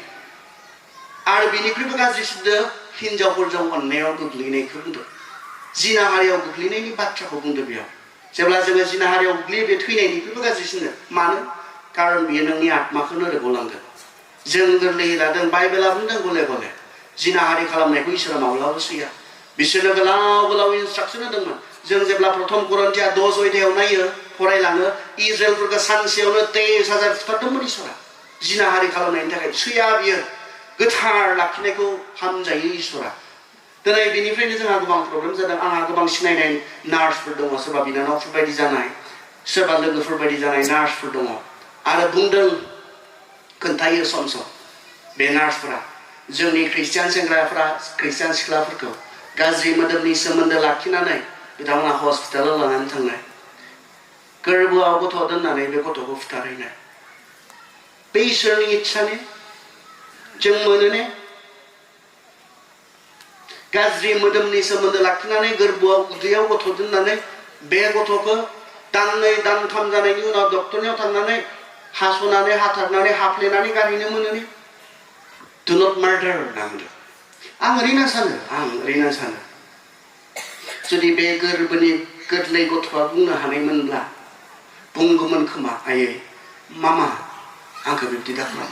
आरो बिनिख्रुइबो गाज्रिसिननो हिनजावफोरजों अननायाव गोग्लैनायखौ बुंदों जिनाहारियाव गोग्लैनायनि बाथ्राखौ बुंदों बेयाव जेब्ला जोङो जिनाहारियाव गोग्लैयो बे थैनायनिख्रुइबो गाज्रिसिननो मानो कारन बियो नोंनि आत्माखौनो रोग'लांगोन जों गोरलैयै लादों बाइबेला बुंदों गले गले जिनाहारि खालामनायखौ इसोरा माब्लाबो सैया बिसोरनो गोलाव इन्सट्राक्सन होदोंमोन जों जेब्ला प्रथम करन्थिया 10 अध्यायाव नायो फरायलाङो इजराइलफोरखौ सानसेयावनो 23,000 फुथारदोंमोन इसोरा जिनाहारि खालामनायनि थाखाय सैया बियो गोथार लाखिनायखौ हामजायो इसोरा दिनै बेनिफ्रायनो जोंहा गोबां प्रब्लेम जादों आंहा गोबां सिनायनाय नार्सफोर दङ सोरबा बिनानावफोर बायदि जानाय सोरबा लोगोफोर बायदि जानाय नार्सफोर दङ आरो बुंदों खोन्थायो सम सम बे नार्सफोरा जोंनि ख्रिस्टियान सेंग्राफ्रा ख्रिस्टियान सिख्लाफोरखौ गाज्रि मोदोमनि सोमोन्दो लाखिनानै बिथांमोना हस्पिटालाव लानानै थांनाय गोरबोआव गथ' दोननानै बे गथ'खौ फुथारहैनाय बे इसोरनि इच्छानि जों मोनो ने गाज्रि मोदोमनि सोमोन्दो लाखिनानै गोरबोआव उदैयाव गथ' दोननानै बे गथ'खौ दाननै दानथाम जानायनि उनाव डक्टरनियाव थांनानै हास'नानै हाथारनानै हाफ्लेनानै गारहैनो मोनो ने डु नट मार्डार होनना बुंदों आं ओरैनो सानो जुदि बे गोरबोनि गोरलै गथ'आ बुंनो हानायमोनब्ला बुंगौमोन खोमा आयै मामा आंखौ बिब्दि दाखालाम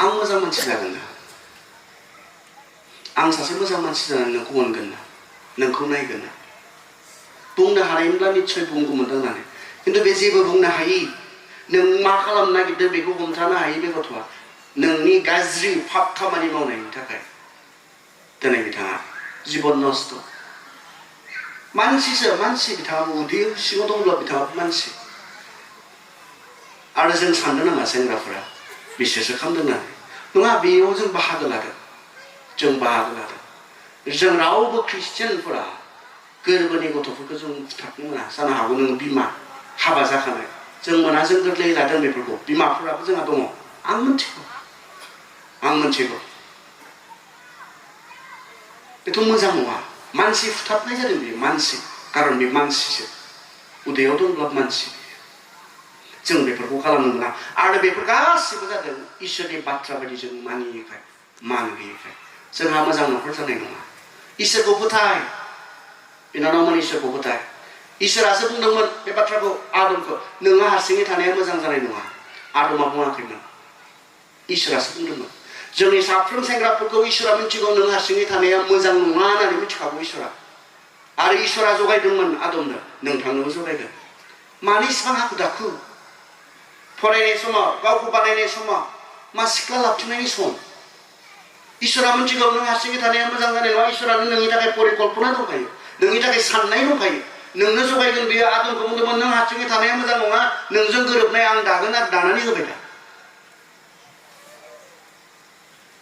आं मोजां मानसि जागोन ना आं सासे मोजां मानसि जानानै नोंखौ अनगोन ना नोंखौ नायगोन ना बुंनो हानायमोनब्ला निस्सय बुंगौमोन होननानै खिन्थु बे जेबो बुंनो हायि नों मा खालामनो नागिरदों बेखौ हमथानो हायि बे गथ'आ नोंनि गाज्रि फाप खामानि मावनायनि थाखाय दिनै बिथाङा जिबन नस्थ मानसिसो मानसि बिथाङा उदै सिङाव दंब्ला बिथाङा मानसि आरो जों साननो नाङा सेंग्राफोरा बिसोरसो खालामदों होननानै नङा बेयाव जों बाहागो लादों जों रावबो ख्रिस्टियानफोरा गोरबोनि गथ'फोरखौ जों फुथारनो मोना जानो हागौ नों बिमा हाबा जाखानाय जों मोना जों गोरलैयै लादों बेफोरखौ बिमाफोराबो जोंहा दङ आं मोनथिगौ बेथ' मोजां नङा मानसि फुथारनाय जादों बेयो मानसि कारन बे मानसिसो उदैयाव दंब्ला मानसि जों बेफोरखौ खालामनो मोना आरो बेफोर गासिबो जादों इसोरनि बाथ्रा बायदि जों मानियैखाय मान गैयैखाय जोंहा मोजां न'खर जानाय नङा इसोरखौ फोथाय बिनानावमोन इसोरखौ फोथाय इसोरासो बुंदोंमोन बे बाथ्राखौ आदमखौ नोङो हारसिङै थानाया मोजां जानाय नङा आदमा बुङाखैमोन इसोरासो बुंदोंमोन जोंनि साफ्रोम सेंग्राफोरखौ इसोरा मिथिगौ नों हारसिङै थानाया मोजां नङा होननानै मिथिखागौ इसोरा आरो इसोरा जगायदोंमोन आदमनो नोंथांनोबो जगायगोन मानो इसिबां हाखु दाखु फरायनाय समाव गावखौ बानायनाय समाव मा सिख्ला लाबथिंनायनि सम इसोरा मोनथिगौ नों हारसिङै थानाया मोजां जानाय नङा इसोरानो नोंनि थाखाय परिकल्पना दंखायो नोंनि थाखाय साननाय दंखायो नोंनो जगायगोन बेयो आदमखौ बुंदोंमोन नों हारसिङै थानाया मोजां नङा नोंजों गोरोबनाय आं दागोन आरो दानानै होबाय दा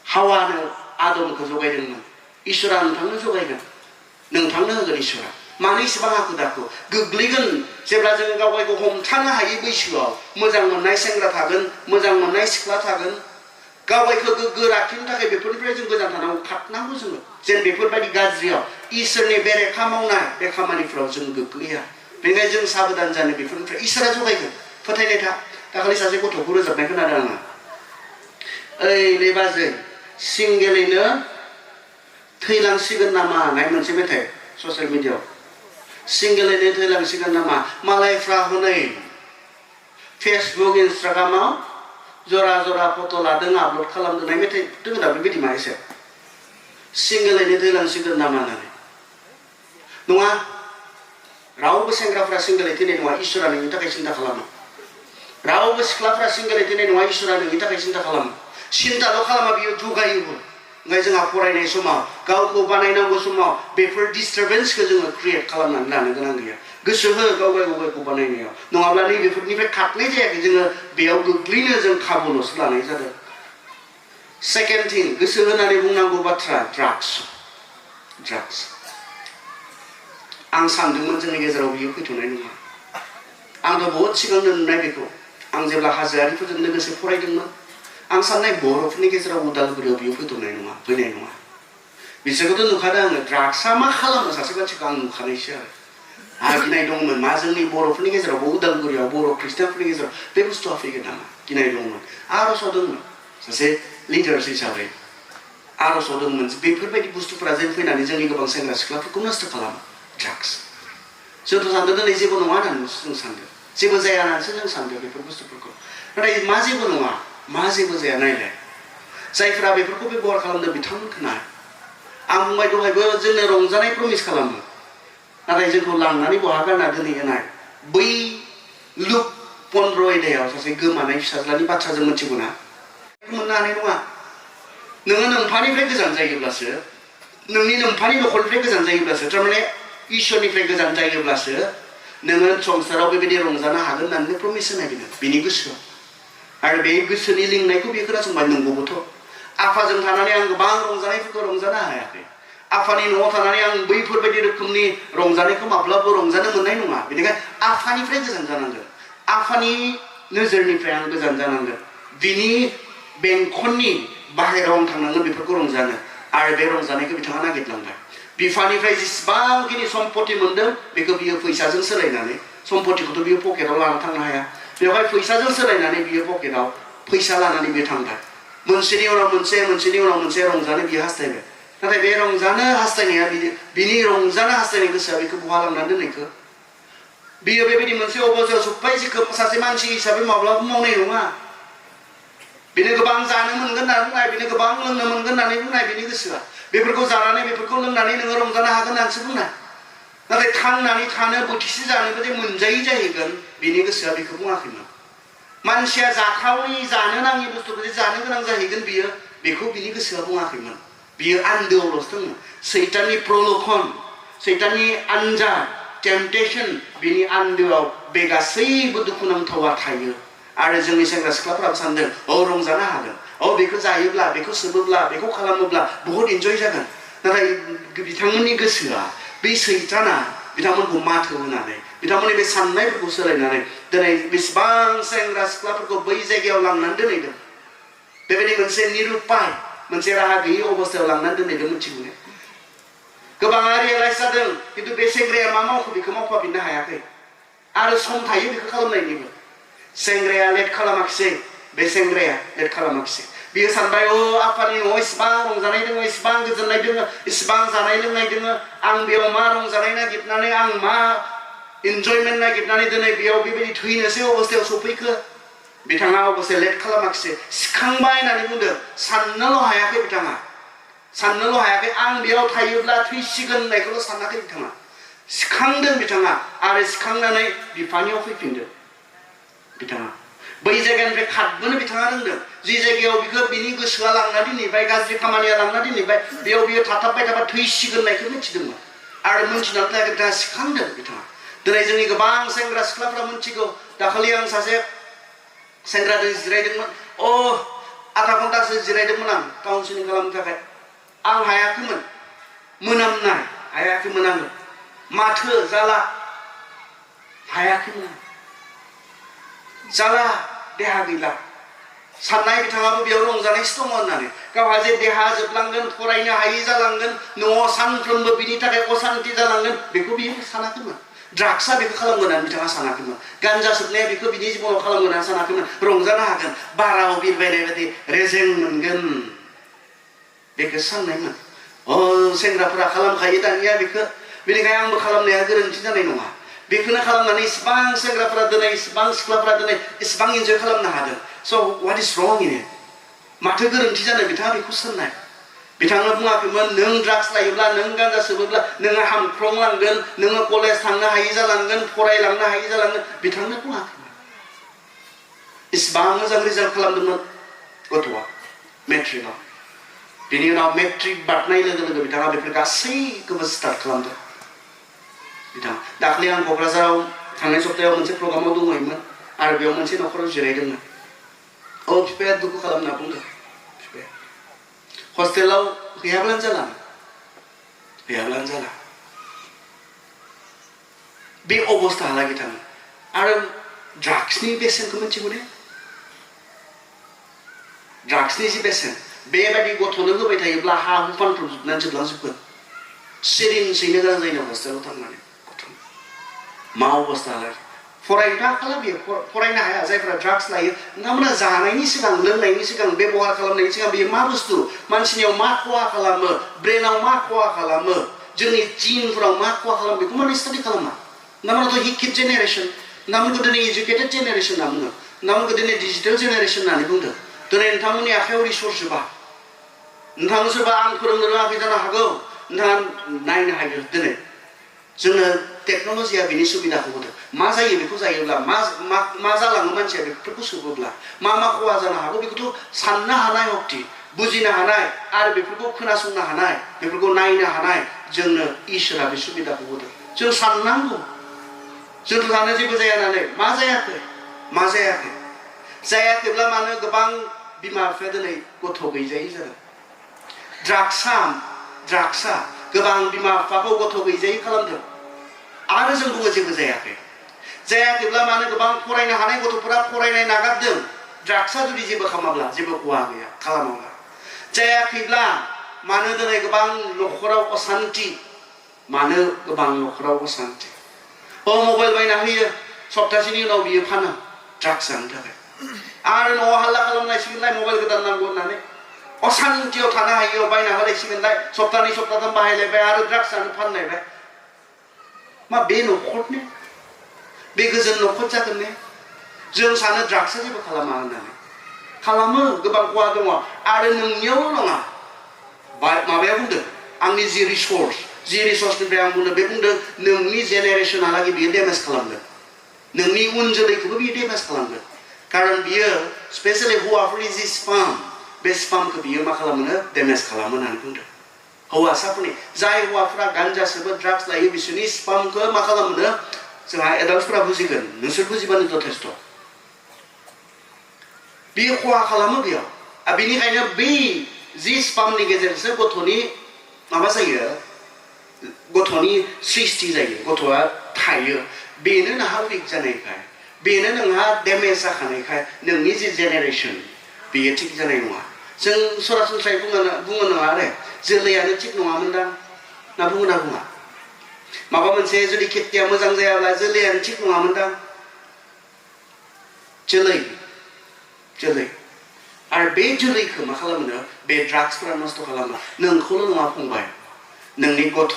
हावानो आदमखौ जगायदोंमोन इसोरा नोंथांनो जगायगोन नोंथांनो होगोन इसोरा मानो इसेबां हाखु दाखु गोग्लैगोन जेब्ला जों गावगायखौ हमथानो हायै बैसोआव मोजां मोननाय सेंग्रा थागोन मोजां मोननाय सिख्ला थागोन गावगायखौ गोग्गो लाखिनो थाखाय बेफोरनिफ्राय जों गोजान थानांगौ खारनांगौ जोङो जेन बेफोरबायदि गाज्रियाव इसोरनि बेरेखा मावनाय बे खामानिफ्राव जों गोग्लैया बेनिखायनो जों साबधान जानो बेफोरनिफ्राय इसोरा जगायगोन फोथायनाय था दाखालि सासे गथ'खौ रोजाबनाय खोनादों आङो ओइ बाजै सिंगेलैनो थैलांसिगोन नामा होननाय मोनसे मेथाइ ससियेल मिडियाआव सिंगेलैनो थैलांसिगोन नामा मालायफ्रा हनै फेसबुक इन्सटाग्रामाव जरा जरा फट' लादों आपल'ड खालामदों नाय मेथाइ दङ दा बेबायदि मा एसे सिंगेलैनो थैलांसिगोन नामा होननानै नङा रावबो सेंग्राफ्रा सिंगेलै थैनाय नङा इसोरा नोंनि थाखाय सिन्था खालामो रावबो सिख्लाफ्रा सिंगेलै थैनाय नङा इसोरा नोंनि थाखाय सिन्था खालामो सिन्थाल' खालामा बियो जगायोबो ओंखाय जोंहा फरायनाय समाव गावखौ बानायनांगौ समाव बेफोर डिस्टार्बेन्सखौ जोङो क्रिएट खालामनानै लानो गोनां गैया गोसो हो गावगायखौ बानायनायाव नङाब्ला नैबेफोरनिफ्राय खारनाय जायाखै जोङो बेयाव गोग्लैनो जों खाबुल'सो लानाय जादों सेकेन्ड थिं गोसो होनानै बुंनांगौ बाथ्रा ड्राग्स आं सानदोंमोन जोंनि गेजेराव बियो फैथ'नाय नङा आंथ' बहुद सिगांनो नुनाय बेखौ आं जेब्ला हाजोआरिफोरजों लोगोसे फरायदोंमोन आं साननाय बर'फोरनि गेजेराव उदालगुरियाव बियो फैनाय नङा बिसोरखौथ' नुखादों आङो ड्राग्सआ मा खालामो सासे मानसिखौ आं नुखानायसो आरो गिनाय दंमोन मा जोंनि बर'फोरनि गेजेरावबो उदालगुरियाव बर' ख्रिस्टियानफोरनि गेजेराव बे बुस्थुआ फैगोन नामा गिनाय दंमोन आर'जआव दंमोन सासे लिडार्स हिसाबै आर'जआव दंमोन बेफोरबायदि बुस्थुफोरा जों फैनानै जोंनि गोबां सेंग्रा सिख्लाफोरखौ नस्थ' खालामो ड्राग्स जोंथ' सानदों दिनै जेबो नङा होननानै जों सानदों जेबो जाया होननानैसो जों सानदों बेफोर बुस्थुफोरखौ नाथाय मा जेबो नङा मा जेबो जाया नायलाय जायफ्रा बेफोरखौ बेबहार खालामदों बिथांमोनखौ नाय आं बुंबाय दहायबो जोंनो रंजानाय प्रमिस खालामो नाथाय जोंखौ लांनानै बहा गारना दोनहैनाय बै लुक 15 आयदायाव सासे गोमानाय फिसाज्लानि बाथ्रा जों मिथिगौ ना मोननो हानाय नङा नोङो नोम्फानिफ्राय गोजान जायोब्लासो नोंनि नोम्फानि नखरनिफ्राय गोजान जायोब्लासो थारमाने इसोरनिफ्राय गोजान जायोब्लासो नोङो संसाराव बेबायदि रंजानो हागोन होननानै प्रमिस होनाय बेनो बिनि गोसोआव आरो बे गोसोनि लिंनायखौ बे खोनासंबाय नंगौबोथ' आफाजों थानानै आं गोबां रंजानायफोरखौ रंजानो हायाखै आफानि न'आव थानानै आं बैफोरबायदि रोखोमनि रंजानायखौ माब्लाबो रंजानो मोननाय नङा बेनिखायनो आफानिफ्राय गोजान जानांगोन आफानि नोजोरनिफ्राय आं गोजान जानांगोन बिनि बेंखननि बाहेरायाव आं थांनांगोन बेफोरखौ रंजानो आरो बे रंजानायखौ बिथाङा नागिरलांबाय बिफानिफ्राय जेसेबांखिनि सम्पति मोन्दों बेखौ बियो फैसाजों सोलायनानै सम्पतिखौथ' बियो पकेटाव लाना थांनो हाया बेवहाय फैसाजों सोलायनानै बियो पकेटाव फैसा लानानै बियो थांबाय मोनसेनि उनाव मोनसे रंजानो बियो हास्थायबाय नाथाय बे रंजानो हास्थायनाया बिनि रंजानो हास्थायनाय गोसोआ बेखौ बहा लांनानै दोननायखौ बियो बेबायदि मोनसे अबस्थायाव सफैबाय जेखौ सासे मानसि हिसाबै माब्लाबा मावनाय नङा बेनो गोबां जानो मोनगोन होननानै बुंनाय बेनो गोबां लोंनो मोनगोन होननानै बुंनाय बिनि गोसोआ बेफोरखौ जानानै बेफोरखौ लोंनानै नोङो रंजानो हागोन होननानैसो बुंनाय नाथाय थांनानै थानो बोथिसे जानोबो जे मोनजायै जाहैगोन बिनि गोसोआ बेखौ बुङाखैमोन मानसिया जाथावै जानो नाङि बुस्थुखौ जे जानो गोनां जाहैगोन बियो बेखौ बिनि गोसोआ बुङाखैमोन बियो आन्दोआवल'सो दंमोन सैताननि प्रल'भन सैताननि आनजाद टेम्पटेसन बिनि आन्दोआव बे गासैबो दुखुनांथावा थायो आरो जोंनि सेंग्रा सिख्लाफ्राबो सानदों रंजानो हागोन बेखौ जायोब्ला बेखौ सोबोब्ला बेखौ खालामोब्ला बहुत इन्जय जागोन नाथाय बिथांमोननि गोसोआ बे सैताना बिथांमोनखौ माथो होनानै बिथांमोननि बे साननायफोरखौ सोलायनानै दिनै बेसेबां सेंग्रा सिख्लाफोरखौ बै जायगायाव लांनानै दोनहैदों बेबायदि मोनसे निरुपाय मोनसे राहा गैयै अबस्थायाव लांनानै दोनहैदों मिथिगौ गोबाङा रियेलाइज जादों खिन्थु बे सेंग्राया मा मावखो बेखौ मावफाफिननो हायाखै आरो सम थायो बेखौ खालामनायनिबो सेंग्राया लेट खालामाखिसै बे सेंग्राया लेट खालामाखिसै बियो सानबाय आफानि न'आव इसिबां रंजानाय दङ इसिबां गोजोननाय दङ इसिबां जानाय लोंनाय दङ आं बेयाव मा रंजानाय नागिरनानै आं मा इन्जयमेन्ट नागिरनानै दिनै बेयाव बेबायदि थैनोसै अबस्थायाव सफैखो बिथाङा अबस्थे लेट खालामाखिसै सिखांबाय होननानै बुंदों साननोल' हायाखै बिथाङा साननोल' हायाखै आं बेयाव थायोब्ला थैसिगोन होननायखौल' सानाखै बिथाङा सिखांदों बिथाङा आरो सिखांनानै बिफानियाव फैफिनदों बिथाङा बै जायगानिफ्राय खारबोनो बिथाङा रोंदों जि जायगायाव बिखौ बिनि गोसोआ लांना दोनहैबाय गाज्रि खामानिया लांना दोनहैबाय बेयाव बियो थाथाबबाय थाबा थैसिगोननायखौ मिथिदोंमोन आरो मिथिनानै थाखाय बिथाङा सिखांदों बिथाङा दिनै जोंनि गोबां सेंग्रा सिख्लाफ्रा मिथिगौ दाखालि आं सासे सेंग्राजों जिरायदोंमोन आधा घन्टासो जिरायदोंमोन आं काउन्सिलिं खालामनो थाखाय आं हायाखैमोन मोनामनाय हायाखैमोन आङो माथो जाला हायाखैमोन जाला देहा गैला साननाय बिथाङाबो बेयाव रंजानायसो दङ होननानै गावहा जे देहा जोबलांगोन फरायनो हायि जालांगोन न'आव सानफ्रोमबो बिनि थाखाय असान्ति जालांगोन बेखौ बियो सानाखैमोन ड्राग्सआ बेखौ खालामगोन होननानै बिथाङा सानाखैमोन गान्जा सोबनाया बेखौ बिनि जिबनाव खालामगोन होननानै सानाखैमोन रंजानो हागोन बाराव बिरबायनाय बायदि रेजें मोनगोन बेखौ साननायमोन सेंग्राफोरा खालामखायो दानिया बेखौ बेनिखायनो आंबो खालामनाया गोरोन्थि जानाय नङा बेखौनो खालामनानै इसिबां सेंग्राफोरा दिनै इसिबां सिख्लाफोरा दिनै इसिबां इन्जय खालामनो हादों स' व्हाट इज रं इन इट माथो गोरोन्थि जानाय बिथाङा बेखौ साननाय बिथाङा बुङाखैमोन नों ड्राग्स लायोब्ला नों गान्जा सोबोब्ला नोङो हामख्रंलांगोन नोङो कलेज थांनो हायि जालांगोन फरायलांनो हायि जालांगोन बिथांनो बुङाखैमोन इसिबां मोजां रिजाल्ट खालामदोंमोन गथ'आ मेट्रिकआव बिनि उनाव मेट्रिक बारनाय लोगो लोगो बिथाङा बेफोर गासैखौबो स्टार्ट खालामदों बिथाङा दाख्लै आं क'क्राझाराव थांनाय सप्तायाव मोनसे प्रग्रामाव दंहैयोमोन आरो बेयाव मोनसे न'खराव जिरायदोंमोन बिफाया दुखु खालामना बुंदों बिफाया हस्टेलाव गैयाब्लानो जाला बे अबस्थाहालागै थाङो आरो ड्राग्सनि बेसेनखौ मिथिगौ ने ड्राग्सनि जि बेसेन बेबायदि गथ'नो होबाय थायोब्ला हा हु फानफ्रबजोबनानै जोबलांजोबगोन सिरिनसैनो गोनां जायो हस्टेलाव थांनानै गथ'नो मा अबस्थाहालागै फरायनो हाखाला बियो फरायनो हाया जायफोरा ड्राग्स लायो नोंथांमोना जानायनि सिगां लोंनायनि सिगां बेबहार खालामनायनि सिगां बेयो मा बुस्थु मानसिनियाव मा खहा खालामो ब्रेनाव मा खहा खालामो जोंनि जिनफोराव मा खहा खालामो बेखौ माने स्टाडि खालामा नोंथांमोनाथ' हिकिड जेनेरेसन नोंथांमोनखौ दिनै इडुकेटेड जेनेरेसन होनना बुङो नोंथांमोनखौ दिनै डिजिटेल जेनेरेसन होननानै बुंदों दिनै नोंथांमोननि आखायाव रिसर्स जोबा नोंथांनो सोरबा आं फोरोंनो रोङाखै जानो हागौ नोंथाङा नायनो हायो दिनै जोंनो टेक्न'लजिया बिनि सुबिदाखौ होदों मा जायो बेखौ जायोब्ला मा जालाङो मानसिया बेफोरखौ सोबोब्ला मा खहा जानो हागौ बेखौथ' साननो हानाय हक्ति बुजिनो हानाय आरो बेफोरखौ खोनासंनो हानाय बेफोरखौ नायनो हानाय जोंनो इसोरा बे सुबिदाखौ होदों जों साननांगौ जोंथ' सानो जेबो जाया होननानै मा जायाखै जायाखैब्ला मानो गोबां बिमा बिफाया दिनै गथ' गैजायै जादों ड्राग्सआ गोबां बिमा बिफाखौ गथ' गैजायै खालामदों आरो जों बुङो जेबो जायाखैब्ला मानो गोबां फरायनो हानाय गथ'फोरा फरायनाय नागारदों ड्राग्सआ जुदि जेबो खालामाब्ला जेबो खहा गैया खालामाब्ला जायाखैब्ला मानो दिनै गोबां न'खराव असान्ति मबाइल बायना होयो सप्तासेनि उनाव बियो फानो ड्राग्स जानो थाखाय आरो न'आव हाल्ला खालामनायसिगोनलाय मबाइल गोदान नांगौ होननानै असान्तियाव थानो हायियाव बायना होलायसिगोनलाय सप्तानै सप्ताथाम बाहायलायबाय आरो ड्राग्स जानो फानलायबाय मा बे न'खरनि बे गोजोन न'खर जागोन ने जों सानो ड्राग्सआ जेबो खालामा होननानै खालामो गोबां खहा दङ आरो नोंनियावल' नङा माबाया बुंदों आंनि जि रिसर्सनिफ्राय आं बुंदों बे बुंदों नोंनि जेनेरेसनहालागै बियो डेमेज खालामगोन नोंनि उन जोलैखौबो बियो डेमेज खालामगोन खारन बियो स्पेसियेलि हौवाफोरनि जि स्पाम बे स्पामखौ बियो मा खालामो डेमेज खालामो होननानै बुंदों हौवासाफोरनि जाय हौवाफोरा गान्जा सोबो ड्राग्स लायो बिसोरनि स्पामखौ मा खालामो जोंहा एडाल्टफोरा बुजिगोन नोंसोर बुजिबानो जथेस्थ' बियो खहा खालामो बेयाव बेनिखायनो बै जि स्पामनि गेजेरजोंसो गथ'नि माबा जायो गथ'नि सृष्टि जायो गथ'आ थायो बेनो नोंहा उइक जानायखाय बेनो नोंहा डेमेज जाखानायखाय नोंनि जि जेनेरेसन बेयो थिग जानाय नङा जों सरासनस्रायै बुङो नङा आरो जोलैयानो थिग नङामोनदां ना बुङा माबा मोनसे जुदि खेथिया मोजां जायाब्ला जोलैयानो थिग नङामोनदां जोलै आरो बे जोलैखौ मा खालामो बे ड्राग्सफोरा नस्थ' खालामो नोंखौल' नङा फंबाय नोंनि गथ'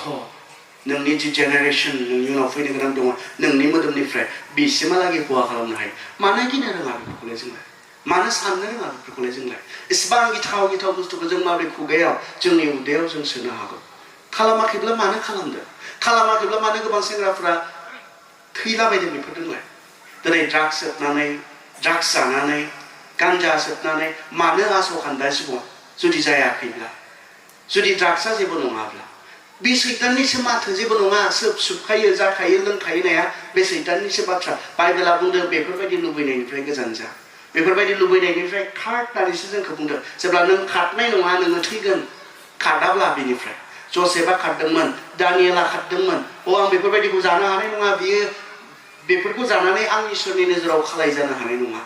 नोंनि जि जेनेरेसन नोंनि उनाव फैनो गोनां दङ नोंनि मोदोमनिफ्राय बिसिमहालागै खहा खालामनो हायो मानो गिनो रोङा बेफोरखौलाय जोंलाय मानो साननो रोङा बेफोरखौलाय जोंलाय इसिबां गिथाव बुस्थुखौ जों माबोरै खुगायाव जोंनि उदैयाव जों सोनो हागौ खालामाखैब्ला मानो खालामदों खालामाखैब्ला मानो गोबां सेंग्राफ्रा थैलाबायदों बेफोरजोंलाय दिनै ड्राग्स सोबनानै ड्राग्स जानानै गान्जा सोबनानै मानो आसखान्दा जिबन जुदि जायाखैब्ला जुदि ड्राग्सआ जेबो नङाब्ला बे सैताननिसो माथो जेबो नङा सोबखायो जाखायो लोंखायोनाया बे सैताननिसो बाथ्रा बाइबेला बुंदों बेफोरबायदि लुबैनायनिफ्राय गोजान जा बेफोरबायदि लुबैनायनिफ्राय खार होननानैसो जोंखौ बुंदों जेब्ला नों खारनाय नङा नोङो थैगोन खाराब्ला बेनिफ्राय जसेफआ खारदोंमोन दानियेला खारदोंमोन आं बेफोरबायदिखौ जानो हानाय नङा बियो बेफोरखौ जानानै आं इसोरनि नोजोराव खालाय जानो हानाय नङा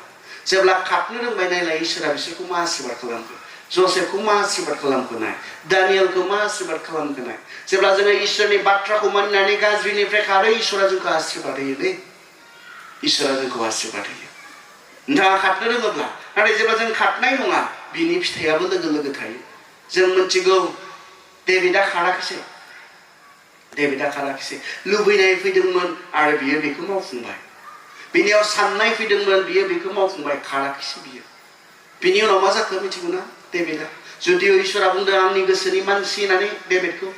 जेब्ला खारनो रोंबाय नायलाय इसोरा बिसोरखौ मा आशीर्बाद खालामखो जसेफखौ मा आशीर्बाद खालामखोनाय दानियेलखौ मा आशीर्बाद खालामखोनाय जेब्ला जोङो इसोरनि बाथ्राखौ मानिनानै गाज्रिनिफ्राय खारो इसोरा जोंखौ आशीर्बाद होयो दे इसोरा जोंखौ आशीर्बाद होयो नोंथाङा खारनो रोङोब्ला नाथाय जेब्ला जों खारनाय नङा बिनि फिथाइयाबो लोगो लोगो थायो जों मिथिगौ डेभिडआ खाराखिसै लुबैनाय फैदोंमोन आरो बियो बेखौ मावफुंबाय बिनियाव साननाय फैदोंमोन बियो बेखौ मावफुंबाय खाराखिसै बियो बिनि उनाव मा जाखो मिथिगौ ना डेभिडआ जुदिअ इसोरा बुंदों आंनि गोसोनि मानसि होननानै डेभिडखौ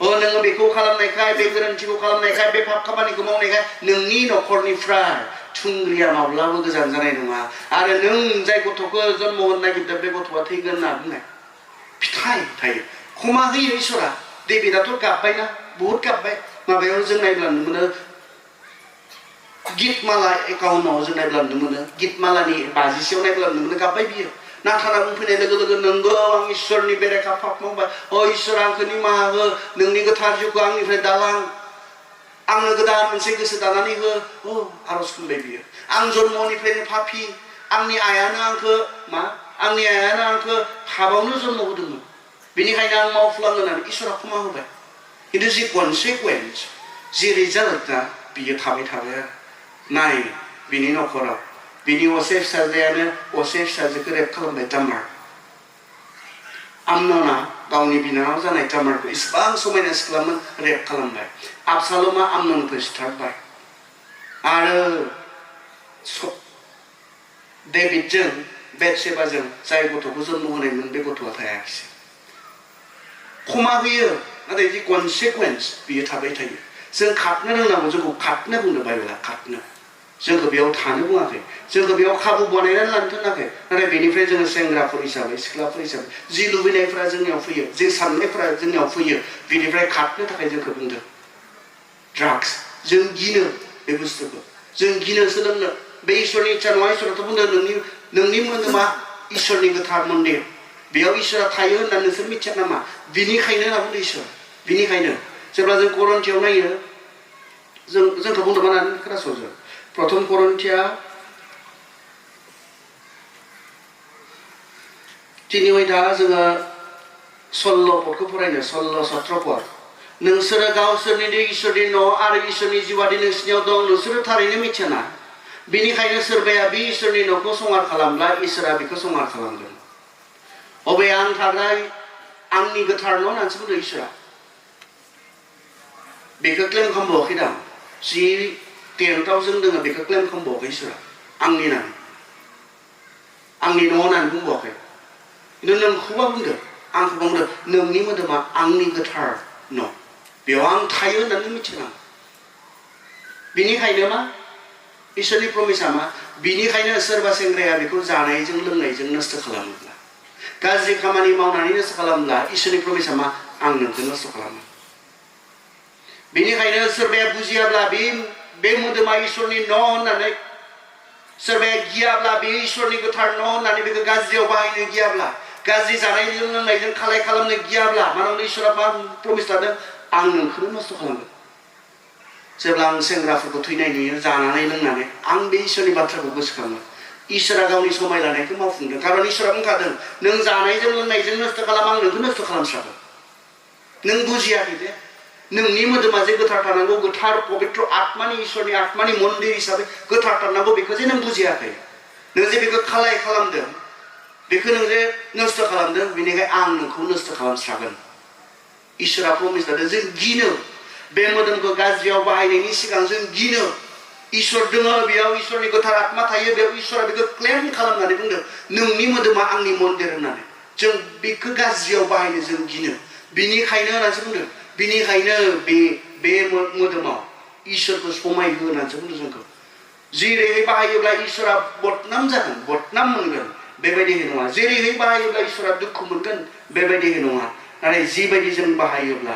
नोङो बेखौ खालामनायखाय बे गोरोन्थिखौ खालामनायखाय बे पाप खामानिखौ मावनायखाय नोंनि न'खरनिफ्राय थुंग्रिया माब्लाबो गोजान जानाय नङा आरो नों जाय गथ'खौ जन्म होनो नागिरदों बे गथ'आ थैगोन होनना बुंनाय फिथाइ थायो क्षमा होयो इसोरा डेभिडआथ' गाबबायना बहुत गाबबाय माबायाव जों नायब्ला नुनो मोनो गितमाला एकाउन्टआव जों नायब्ला नुनो मोनो गितमालानि 50सेयाव नायब्ला नुनो मोनो गाबबाय बियो नाथाना बुंफैनाय लोगो लोगो नंगौ आं इसोरनि बेरेखा पाप मावबाय इसोर आंखौ निमाहा हो नोंनि गोथार जिउखौ आंनिफ्राय दालां आंनो गोदान मोनसे गोसो दानानै हो आरज खालामबाय बियो आं जन्मनिफ्रायनो पापी आंनि आइयानो आंखौ हाबावनो जन्म होदोंमोन बेनिखायनो आं मावफ्लाङो होननानै इसोरा क्षमा होबाय खिन्थु जि कनसिकुवेन्स जि रिजाल्टआ बियो थाबाय आरो नाय बिनि न'खराव बिनि असे फिसाजोआनो असे फिसाजोखौ रेप खालामबाय तामार आमनना गावनि बिनानाव जानाय तामारखौ इसेबां समायना सिख्लामोन रेप खालामबाय आबसालमा आमननखौ सिथारबाय आरो डेभिडजों बेथसेबाजों जाय गथ'खौ जन्म होनायमोन बे गथ'आ थायाखिसै क्षमा होयो नाथाय जि कनसिकुवेन्स बियो थाबाय थायो जों खारनो रोंनांगौ जोंखौ खारनो बुंदों बाइबेला खारनो जोंखौ बेयाव थानो बुङाखै जोंखौ बेयाव खाबु बानायनानै लानो थिनाखै नाथाय बेनिफ्राय जोङो सेंग्राफोर हिसाबै सिख्लाफोर हिसाबै जि लुबैनायफोरा जोंनियाव फैयो जि साननायफोरा जोंनियाव फैयो बेनिफ्राय खारनो थाखाय जोंखौ बुंदों ड्राग्स जों गिनो बे बुस्थुखौ जों गिनो सोलोंनो बे इसोरनि इच्छा नङा इसोराथ' बुंदों नोंनि मोदोमा इसोरनि गोथार मन्दिर बेयाव इसोरा थायो होननानै नोंसोर मिथिया नामा बिनिखायनो होनना बुंदों इसोर बिनिखायनो जेब्ला जों करन्थियाव नायो जोंखौ बुंदोंमोन खोनासंजों प्रथम करन्थिया 3 दा जोङो 16 पदखौ फरायनो 16-17 पद नोंसोरो गावसोरनि इसोरनि न' आरो इसोरनि जिउआदि नोंसिनियाव दं नोंसोरो थारैनो मिथियाना बेनिखायनो सोरबाया बे इसोरनि न'खौ संहार खालामब्ला इसोरा बेखौ संहार खालामगोन अबे आं थानाय आंनि गोथार न' होननानैसो बुंदों इसोरा बेखौ क्लेम खालामबावाखै दां जि टेन्टआव जों दोङो बेखौ क्लेम खालामबावाखै इसोरा आंनि न' होननानै बुंबावाखै खिन्थु नोंखौबा बुंदों आंखौ बुंदों नोंनि मोदोमा आंनि गोथार न' बेयाव आं थायो होननानै मिथिनांगौ बिनिखायनो मा इसोरनि प्रमिसा मा बिनिखायनो सोरबा सेंग्राया बेखौ जानायजों लोंनायजों नस्थ' खालामोब्ला गाज्रि खामानि मावनानै नस्थ' खालामब्ला इसोरनि प्रमिसा मा आं नोंखौ नस्थ' खालामो बेनिखायनो सोरबाया बुजियाब्ला बे मोदोमा इसोरनि न' होननानै सोरबाया गियाब्ला बे इसोरनि गोथार न' होननानै बेखौ गाज्रियाव बाहायनो गियाब्ला गाज्रि जानायजों लोंनायजों खालाय खालामनो गियाब्ला मानोना इसोरा मा प्रमिस लादों आं नोंखौनो नस्थ' खालामगोन जेब्ला आं सेंग्राफोरखौ थैनाय नुयो जानानै लोंनानै आं बे इसोरनि बाथ्राखौ गोसोखाङो इसोरा गावनि समाय लानायखौ मावफुंदों खारन इसोरा बुंखादों नों जानायजों लोंनायजों नस्थ' खालाम आं नोंखौ नस्थ' खालामस्रागोन नों बुजियाखै दे नोंनि मोदोमा जे गोथार थानांगौ गोथार पबित्र आत्मानि इसोरनि आत्मानि मन्दिर हिसाबै गोथार थानांगौ बेखौ जे नों बुजियाखै नों जे बेखौ खालाय खालामदों बेखौ नों जे नस्थ' खालामदों बेनिखायनो आं नोंखौ नस्थ' खालामस्रागोन इसोरा प्रमिस लादों जों गिनो बे मोदोमखौ गाज्रियाव बाहायनायनि सिगां जों गिनो इसोर दङ बेयाव इसोरनि गोथार आत्मा थायो बेयाव इसोरा बेखौ क्लेम खालामनानै बुंदों नोंनि मोदोमा आंनि मन्दिर होननानै जों बेखौ गाज्रियाव बाहायनो जों गिनो बिनिखायनो होननानैसो बुंदों बिनिखायनो बे मोदोमाव इसोरखौ समाय हो होननानैसो बुंदों जोंखौ जेरैहाय बाहायोब्ला इसोरा बदनाम जागोन बदनाम मोनगोन बेबायदिहाय नङा जेरैहाय बाहायोब्ला इसोरा दुखु मोनगोन बेबायदिहाय नङा नाथाय जिबायदि जों बाहायोब्ला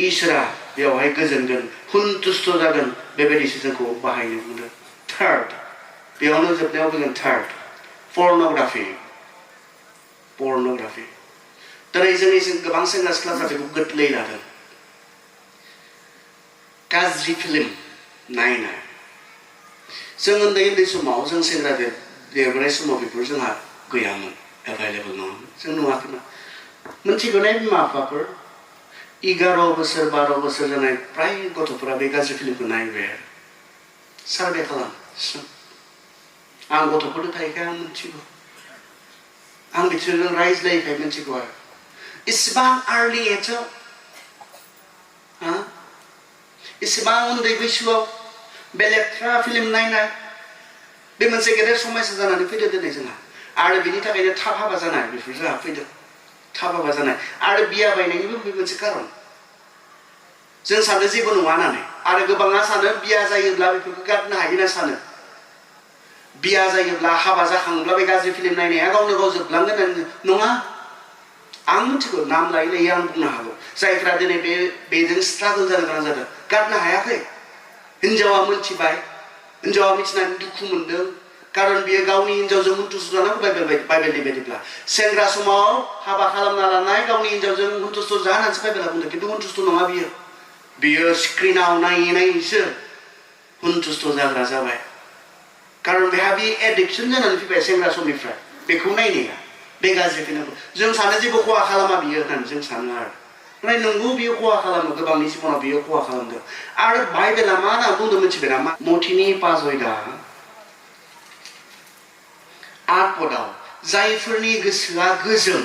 इसोरा बेवहाय गोजोनगोन सन्तुष्ट जागोन बेबायदिसो जोंखौ बाहायनो बुंदों थार्ड बेयावनो जोबनायाव बुंगोन थार्ड pornography दिनै जोंनि गोबां सेंग्रा सिख्लाफ्रा बेखौ गोरलै लादों गाज्रि फिल्म नायनाय जों उन्दै समाव जों सेंग्रा देरबोनाय समाव बेफोर जोंहा गैयामोन एभेलेबल नङामोन जों नुवाखैमोन मोनथिगौनाय बिमा बिफाफोर 11 बोसोर 12 बोसोर जानाय प्राय गथ'फोरा बे गाज्रि फिल्मखौ नायबाय आरो सारभे खालाम आं गथ'फोरजों थायोखाय आं मिथिगौ आं बिसोरजों रायज्लायखाय मिथिगौ आरो इसेबां आर्लि एजआव इसेबां उन्दै बैसोआव बे लेथ्रा फिल्म नायनाय बे मोनसे गेदेर समस्या जानानै फैदो दिनै जोंहा आरो बिनि थाखायनो थाब हाबा जानाय बेफोर जोंहा फैदो थाब हाबा जानाय आरो बिया बायनायनिबो बे मोनसे खारन जों सानो जेबो नङा होननानै आरो गोबाङा सानो बिया जायोब्ला बेफोरखौ गारनो हायो होनना सानो बिया जायोब्ला हाबा जाखांब्ला बे गाज्रि फिल्म नायनाया गावनो गाव जोबलांगोन नङा आं मिथिगौ नाम लायै लायै आं बुंनो हागौ जायफ्रा दिनै बेजों स्ट्रागल जानो गोनां जादों गारनो हायाखै हिनजावा मिथिबाय हिनजावा मिथिनानै दुखु मोनदों कारन बियो गावनि हिनजावजों हुन्थुसु जानांगौ बाइबेलनि बायदिब्ला सेंग्रा समाव हाबा खालामना लानाय गावनि हिनजावजों हुन्थुसु जा होननानैसो बाइबेला बुंदों खिन्थु हुन्थुसु नङा बियो स्क्रिनाव नायै नायैसो हुन्थुसु जाग्रा जाबाय कारन बेहा बे एडिक्सन जानानै फैबाय सेंग्रा समनिफ्राय बेखौ नायनाया बे गाज्रि फिल्मखौ जों सानो जेबो खहा खालामा बियो होननानै जों सानो आरो नाथाय नंगौ बियो खहा खालामो गोबांनि जिबनाव बियो खहा खालामदों आरो बाइबेला मा होनना बुंदों मिथिबाय नामा मथिनि 5 आठपदाव जायफोरनि गोसोआ गोजों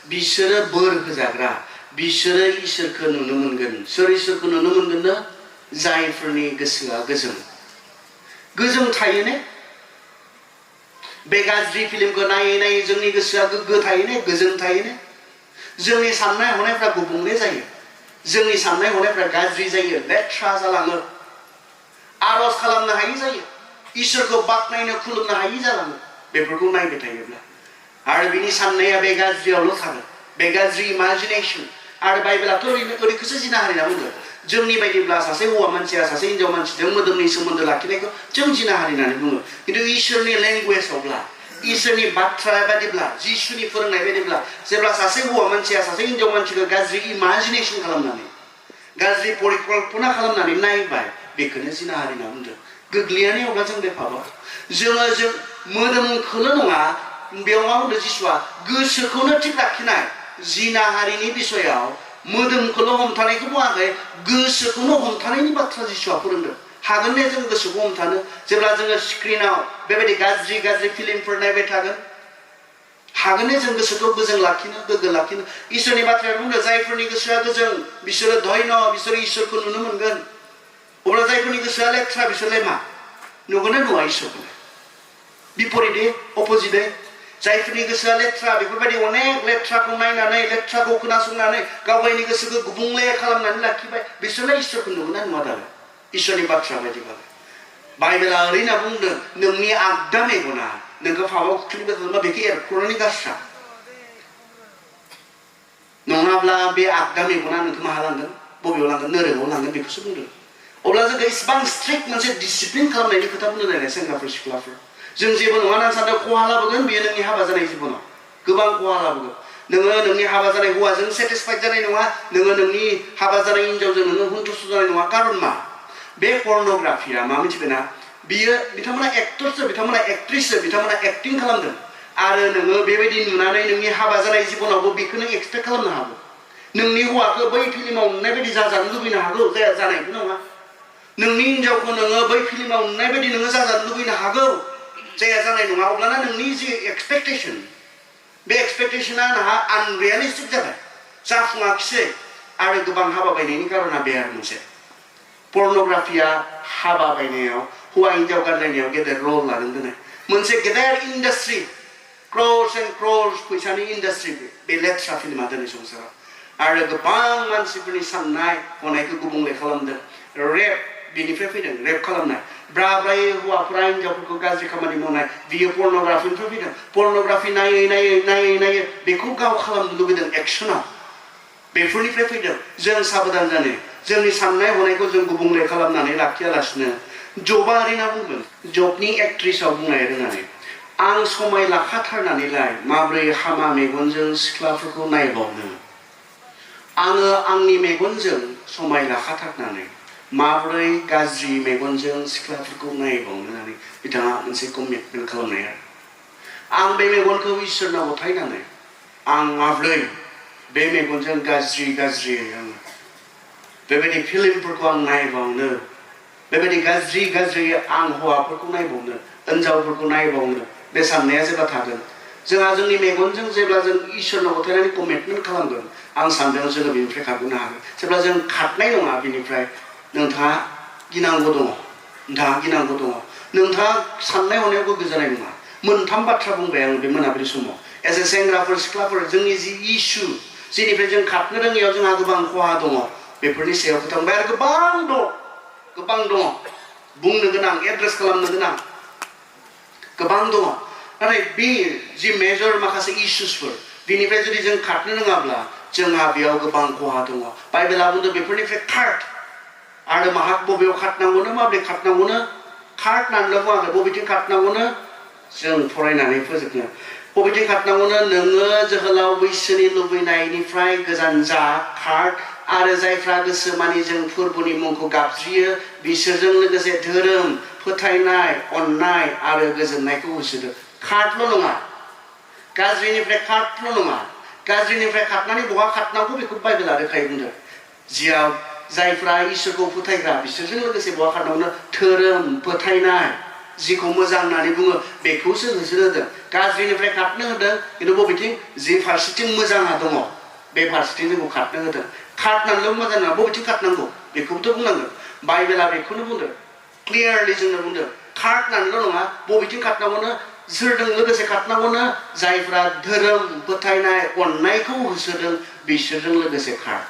बिसोरो बोर होजाग्रा बिसोरो इसोरखौ नुनो मोनगोन सोर इसोरखौ नुनो मोनगोन ना जायफोरनि गोसोआ गोजों थायो ने बे गाज्रि फिल्मखौ नायै नायै जोंनि गोसोआ गोग्गो थायो ने गोजों थायो ने जोंनि साननाय हनायफ्रा गुबुंले जायो जोंनि साननाय हनायफ्रा गाज्रि जायो लेथ्रा जालाङो आरज खालामनो हायि जायो इसोरखौ बाख्नायनो खुलुमनो हायि जालाङो बेफोरखौ नायबाय थायोब्ला आरो बिनि साननाया बे गाज्रियावल' थागोन बे गाज्रि इमाजिनेसन आरो बाइबेलाथ' ओरैखौसो जिना हारि होनना बुङो जोंनि बायदिब्ला सासे हौवा मानसिया सासे हिनजाव मानसिजों मोदोमनि सोमोन्दो लाखिनायखौ जों जिना हारि होननानै बुङो खिन्थु इसोरनि लेंगुवेजावब्ला इसोरनि बाथ्रा बायदिब्ला जिसुनि फोरोंनाय बायदिब्ला जेब्ला सासे हौवा मानसिया सासे हिनजाव मानसिखौ गाज्रि इमाजिनेसन खालामनानै गाज्रि परिकल्पना खालामनानै नायबाय बेखौनो जिना हारि होनना बुंदों गोग्लैयानो अब्ला जों बे पापाव जों मोदोमखौल' नङा बेयाव मा बुंदों जिसुआ गोसोखौनो थिग लाखिनाय जिना हारिनि बिसयाव मोदोमखौल' हमथानायखौ बुङाखै गोसोखौनो हमथानायनि बाथ्रा जिसुआ फोरोंदों हागोन ने जों गोसोखौ हमथानो जेब्ला जोङो स्क्रिनाव बेबायदि गाज्रि फिल्मफोर नायबाय थागोन हागोन ने जों गोसोखौ गोजों लाखिनो गोग्गो लाखिनो इसोरनि बाथ्राया बुंदों जायफोरनि गोसोआ गोजों बिसोरो धन्य बिसोरो इसोरखौ नुनो मोनगोन अब्ला जायफोरनि गोसोआ लेथ्रा बिसोरलाय मा नुगोन ना नुवा इसोरखौ बिपरीते अपोजिटे जायफोरनि गोसोआ लेथ्रा बेफोरबायदि अनेक लेथ्राखौ नायनानै लेथ्राखौ खोनासंनानै गावगायनि गोसोखौ गुबुंले खालामनानै लाखिबाय बिसोरलाय इसोरखौ नुगोन ना नुवा दालाय इसोरनि बाथ्रा बायदिबालाय बाइबेला ओरैना बुंदों नोंनि आगदा मेगना नोंखौ फावाव खोख्लैबाय थादोंबा बेखौ एरख'नानै गारस्रा नङाब्ला बे आगदा मेगना नोंखौ माहा लांगोन बबेयाव लांगोन नोरोगाव लांगोन बेखौसो बुंदों अब्ला जोंखौ इसेबां स्ट्रिक्ट मोनसे डिसिप्लिन खालामनायनि खोथा बुंदों नालाय सेंग्राफोर सिख्लाफोर जों जेबो नङा होनना सानदों खहा लाबोगोन बेयो नोंनि हाबा जानाय जिबनाव गोबां खहा लाबोगोन नोङो नोंनि हाबा जानाय हौवाजों सेटिसफाइड जानाय नङा नोङो नोंनि हाबा जानाय हिनजावजों नोङो हुन्थुसु जानाय नङा कारन मा बे पर्नोग्राफिया मा मिथिबायना बियो बिथांमोना एक्टरसो बिथांमोना एक्ट्रिससो बिथांमोना एक्टिं खालामदों आरो नोङो बेबायदि नुनानै नोंनि हाबा जानाय जिबनावबो बेखौनो एक्सपेक्ट खालामनो हागौ नोंनि हौवाखौ बै फिल्माव नुनाय बायदि जाजानो लुबैनो हागौ जाया जानायबो नङा नोंनि हिनजावखौ नोङो बै फिल्माव नुनाय बायदि नोङो जाजानो लुबैनो हागौ जाया जानाय नङा अब्लाना नोंनि जि एक्सपेक्टेसन बे एक्सपेक्टेसना नोंहा आनरियेलिस्टिक जाबाय जाफुङाखिसै आरो गोबां हाबा बायनायनि कारना बे आरो मोनसे पर्नोग्राफिया हाबा बायनायाव हौवा हिनजाव गारलायनायाव गेदेर रल लादों दिनै मोनसे गेदेर इन्डास्ट्रि क्रर्स एन्ड क्रर्स फैसानि इन्डास्ट्रि बे लेथ्रा फिल्मा दिनै संसाराव आरो गोबां मानसिफोरनि साननाय हनायखौ गुबुंले खालामदों रेप बिनिफ्राय फैदों रेप खालामनाय ब्राब्रायै हौवाफोरा हिनजावफोरखौ गाज्रि खामानि मावनाय बियो पर्न'ग्राफिनिफ्राय फैदों पर्न'ग्राफि नायै नायै नायै नायै बेखौ गाव खालामनो लुबैदों एक्सनाव बेफोरनिफ्राय फैदों जों साबधान जानो जोंनि साननाय हनायखौ जों गुबुंले खालामनानै लाखियालासिनो जबा ओरैना बुंगोन जबनि एक्ट्रिसआव बुंनाय रोङानै आं समाय लाखाथारनानैलाय माब्रै हामा मेगनजों सिख्लाफोरखौ नायबावनो आङो आंनि मेगनजों समाय लाखाथारनानै माब्रै गाज्रि मेगनजों सिख्लाफोरखौ नायबावनो होननानै बिथाङा मोनसे कमिटमेन्ट खालामनाय आरो आं बे मेगनखौ इसोरनाव गथायनानै आं माब्रै बे मेगनजों गाज्रि गाज्रियै आङो बेबायदि फिल्मफोरखौ आं नायबावनो बेबायदि गाज्रि गाज्रियै आं हौवाफोरखौ नायबावनो हिनजावफोरखौ नायबावनो बे साननाया जेब्ला थागोन जोंहा जोंनि मेगनजों जेब्ला जों इसोरनाव गथायनानै कमिटमेन्ट खालामगोन आं सानदों जोङो बेनिफ्राय खारग'नो हागोन जेब्ला जों खारनाय नङा बेनिफ्राय नोंथाङा गिनांगौ दङ नोंथाङा साननाय हनायाव गोग्गो जानाय नङा मोनथाम बाथ्रा बुंबाय आं बे मोनाबिलि समाव एज ए सेंग्राफोर सिख्लाफोर जोंनि जि इसु जेनिफ्राय जों खारनो रोङैयाव जोंहा गोबां खहा दङ बेफोरनि सायाव खोथा बुंबाय आरो गोबां दङ बुंनो गोनां एड्रेस खालामनो गोनां गोबां दङ नाथाय बे जि मेजर माखासे इस्युसफोर बेनिफ्राय जुदि जों खारनो रोङाब्ला जोंहा बेयाव गोबां खहा दङ बाइबेला बुंदों बेफोरनिफ्राय खार आरो माहा बबेयाव खारनांगौनो माबोरै खारनांगौनो खार होननानैल' बुङाखै बबेथिं खारनांगौनो जों फरायनानै फोजोबनो बबेथिं खारनांगौनो नोङो जोहोलाव बैसोनि लुबैनायनिफ्राय गोजान जा खार आरो जायफ्रा गोसो मानि जों फोरबोनि मुंखौ गाबज्रियो बिसोरजों लोगोसे धोरोम फोथायनाय अननाय आरो गोजोननायखौ होसोदो खारल' नङा गाज्रिनिफ्राय खारल' नङा गाज्रिनिफ्राय खारनानै बहा खारनांगौ बेखौ बाइबेला रोखायै बुंदों जियाव जायफ्रा इसोरखौ फोथायग्रा बिसोरजों लोगोसे बहा खारनांगौनो धोरोम फोथायनाय जिखौ मोजां होननानै बुङो बेखौसो होसोनो होदों गाज्रिनिफ्राय खारनो होदों खिन्थु बबेथिं जि फारसेथिं मोजाङा दङ बे फारसेथिं जोंखौ खारनो होदों खारनानैल' मोजां नङा बबेथिं खारनांगौ बेखौबोथ' बुंनांगोन बाइबेला बेखौनो बुंदों क्लियारलि जोंनो बुंदों खारनानैल' नङा बबेथिं खारनांगौनो सोरजों लोगोसे खारनांगौनो जायफ्रा धोरोम फोथायनाय अननायखौ होसोदों बिसोरजों लोगोसे खार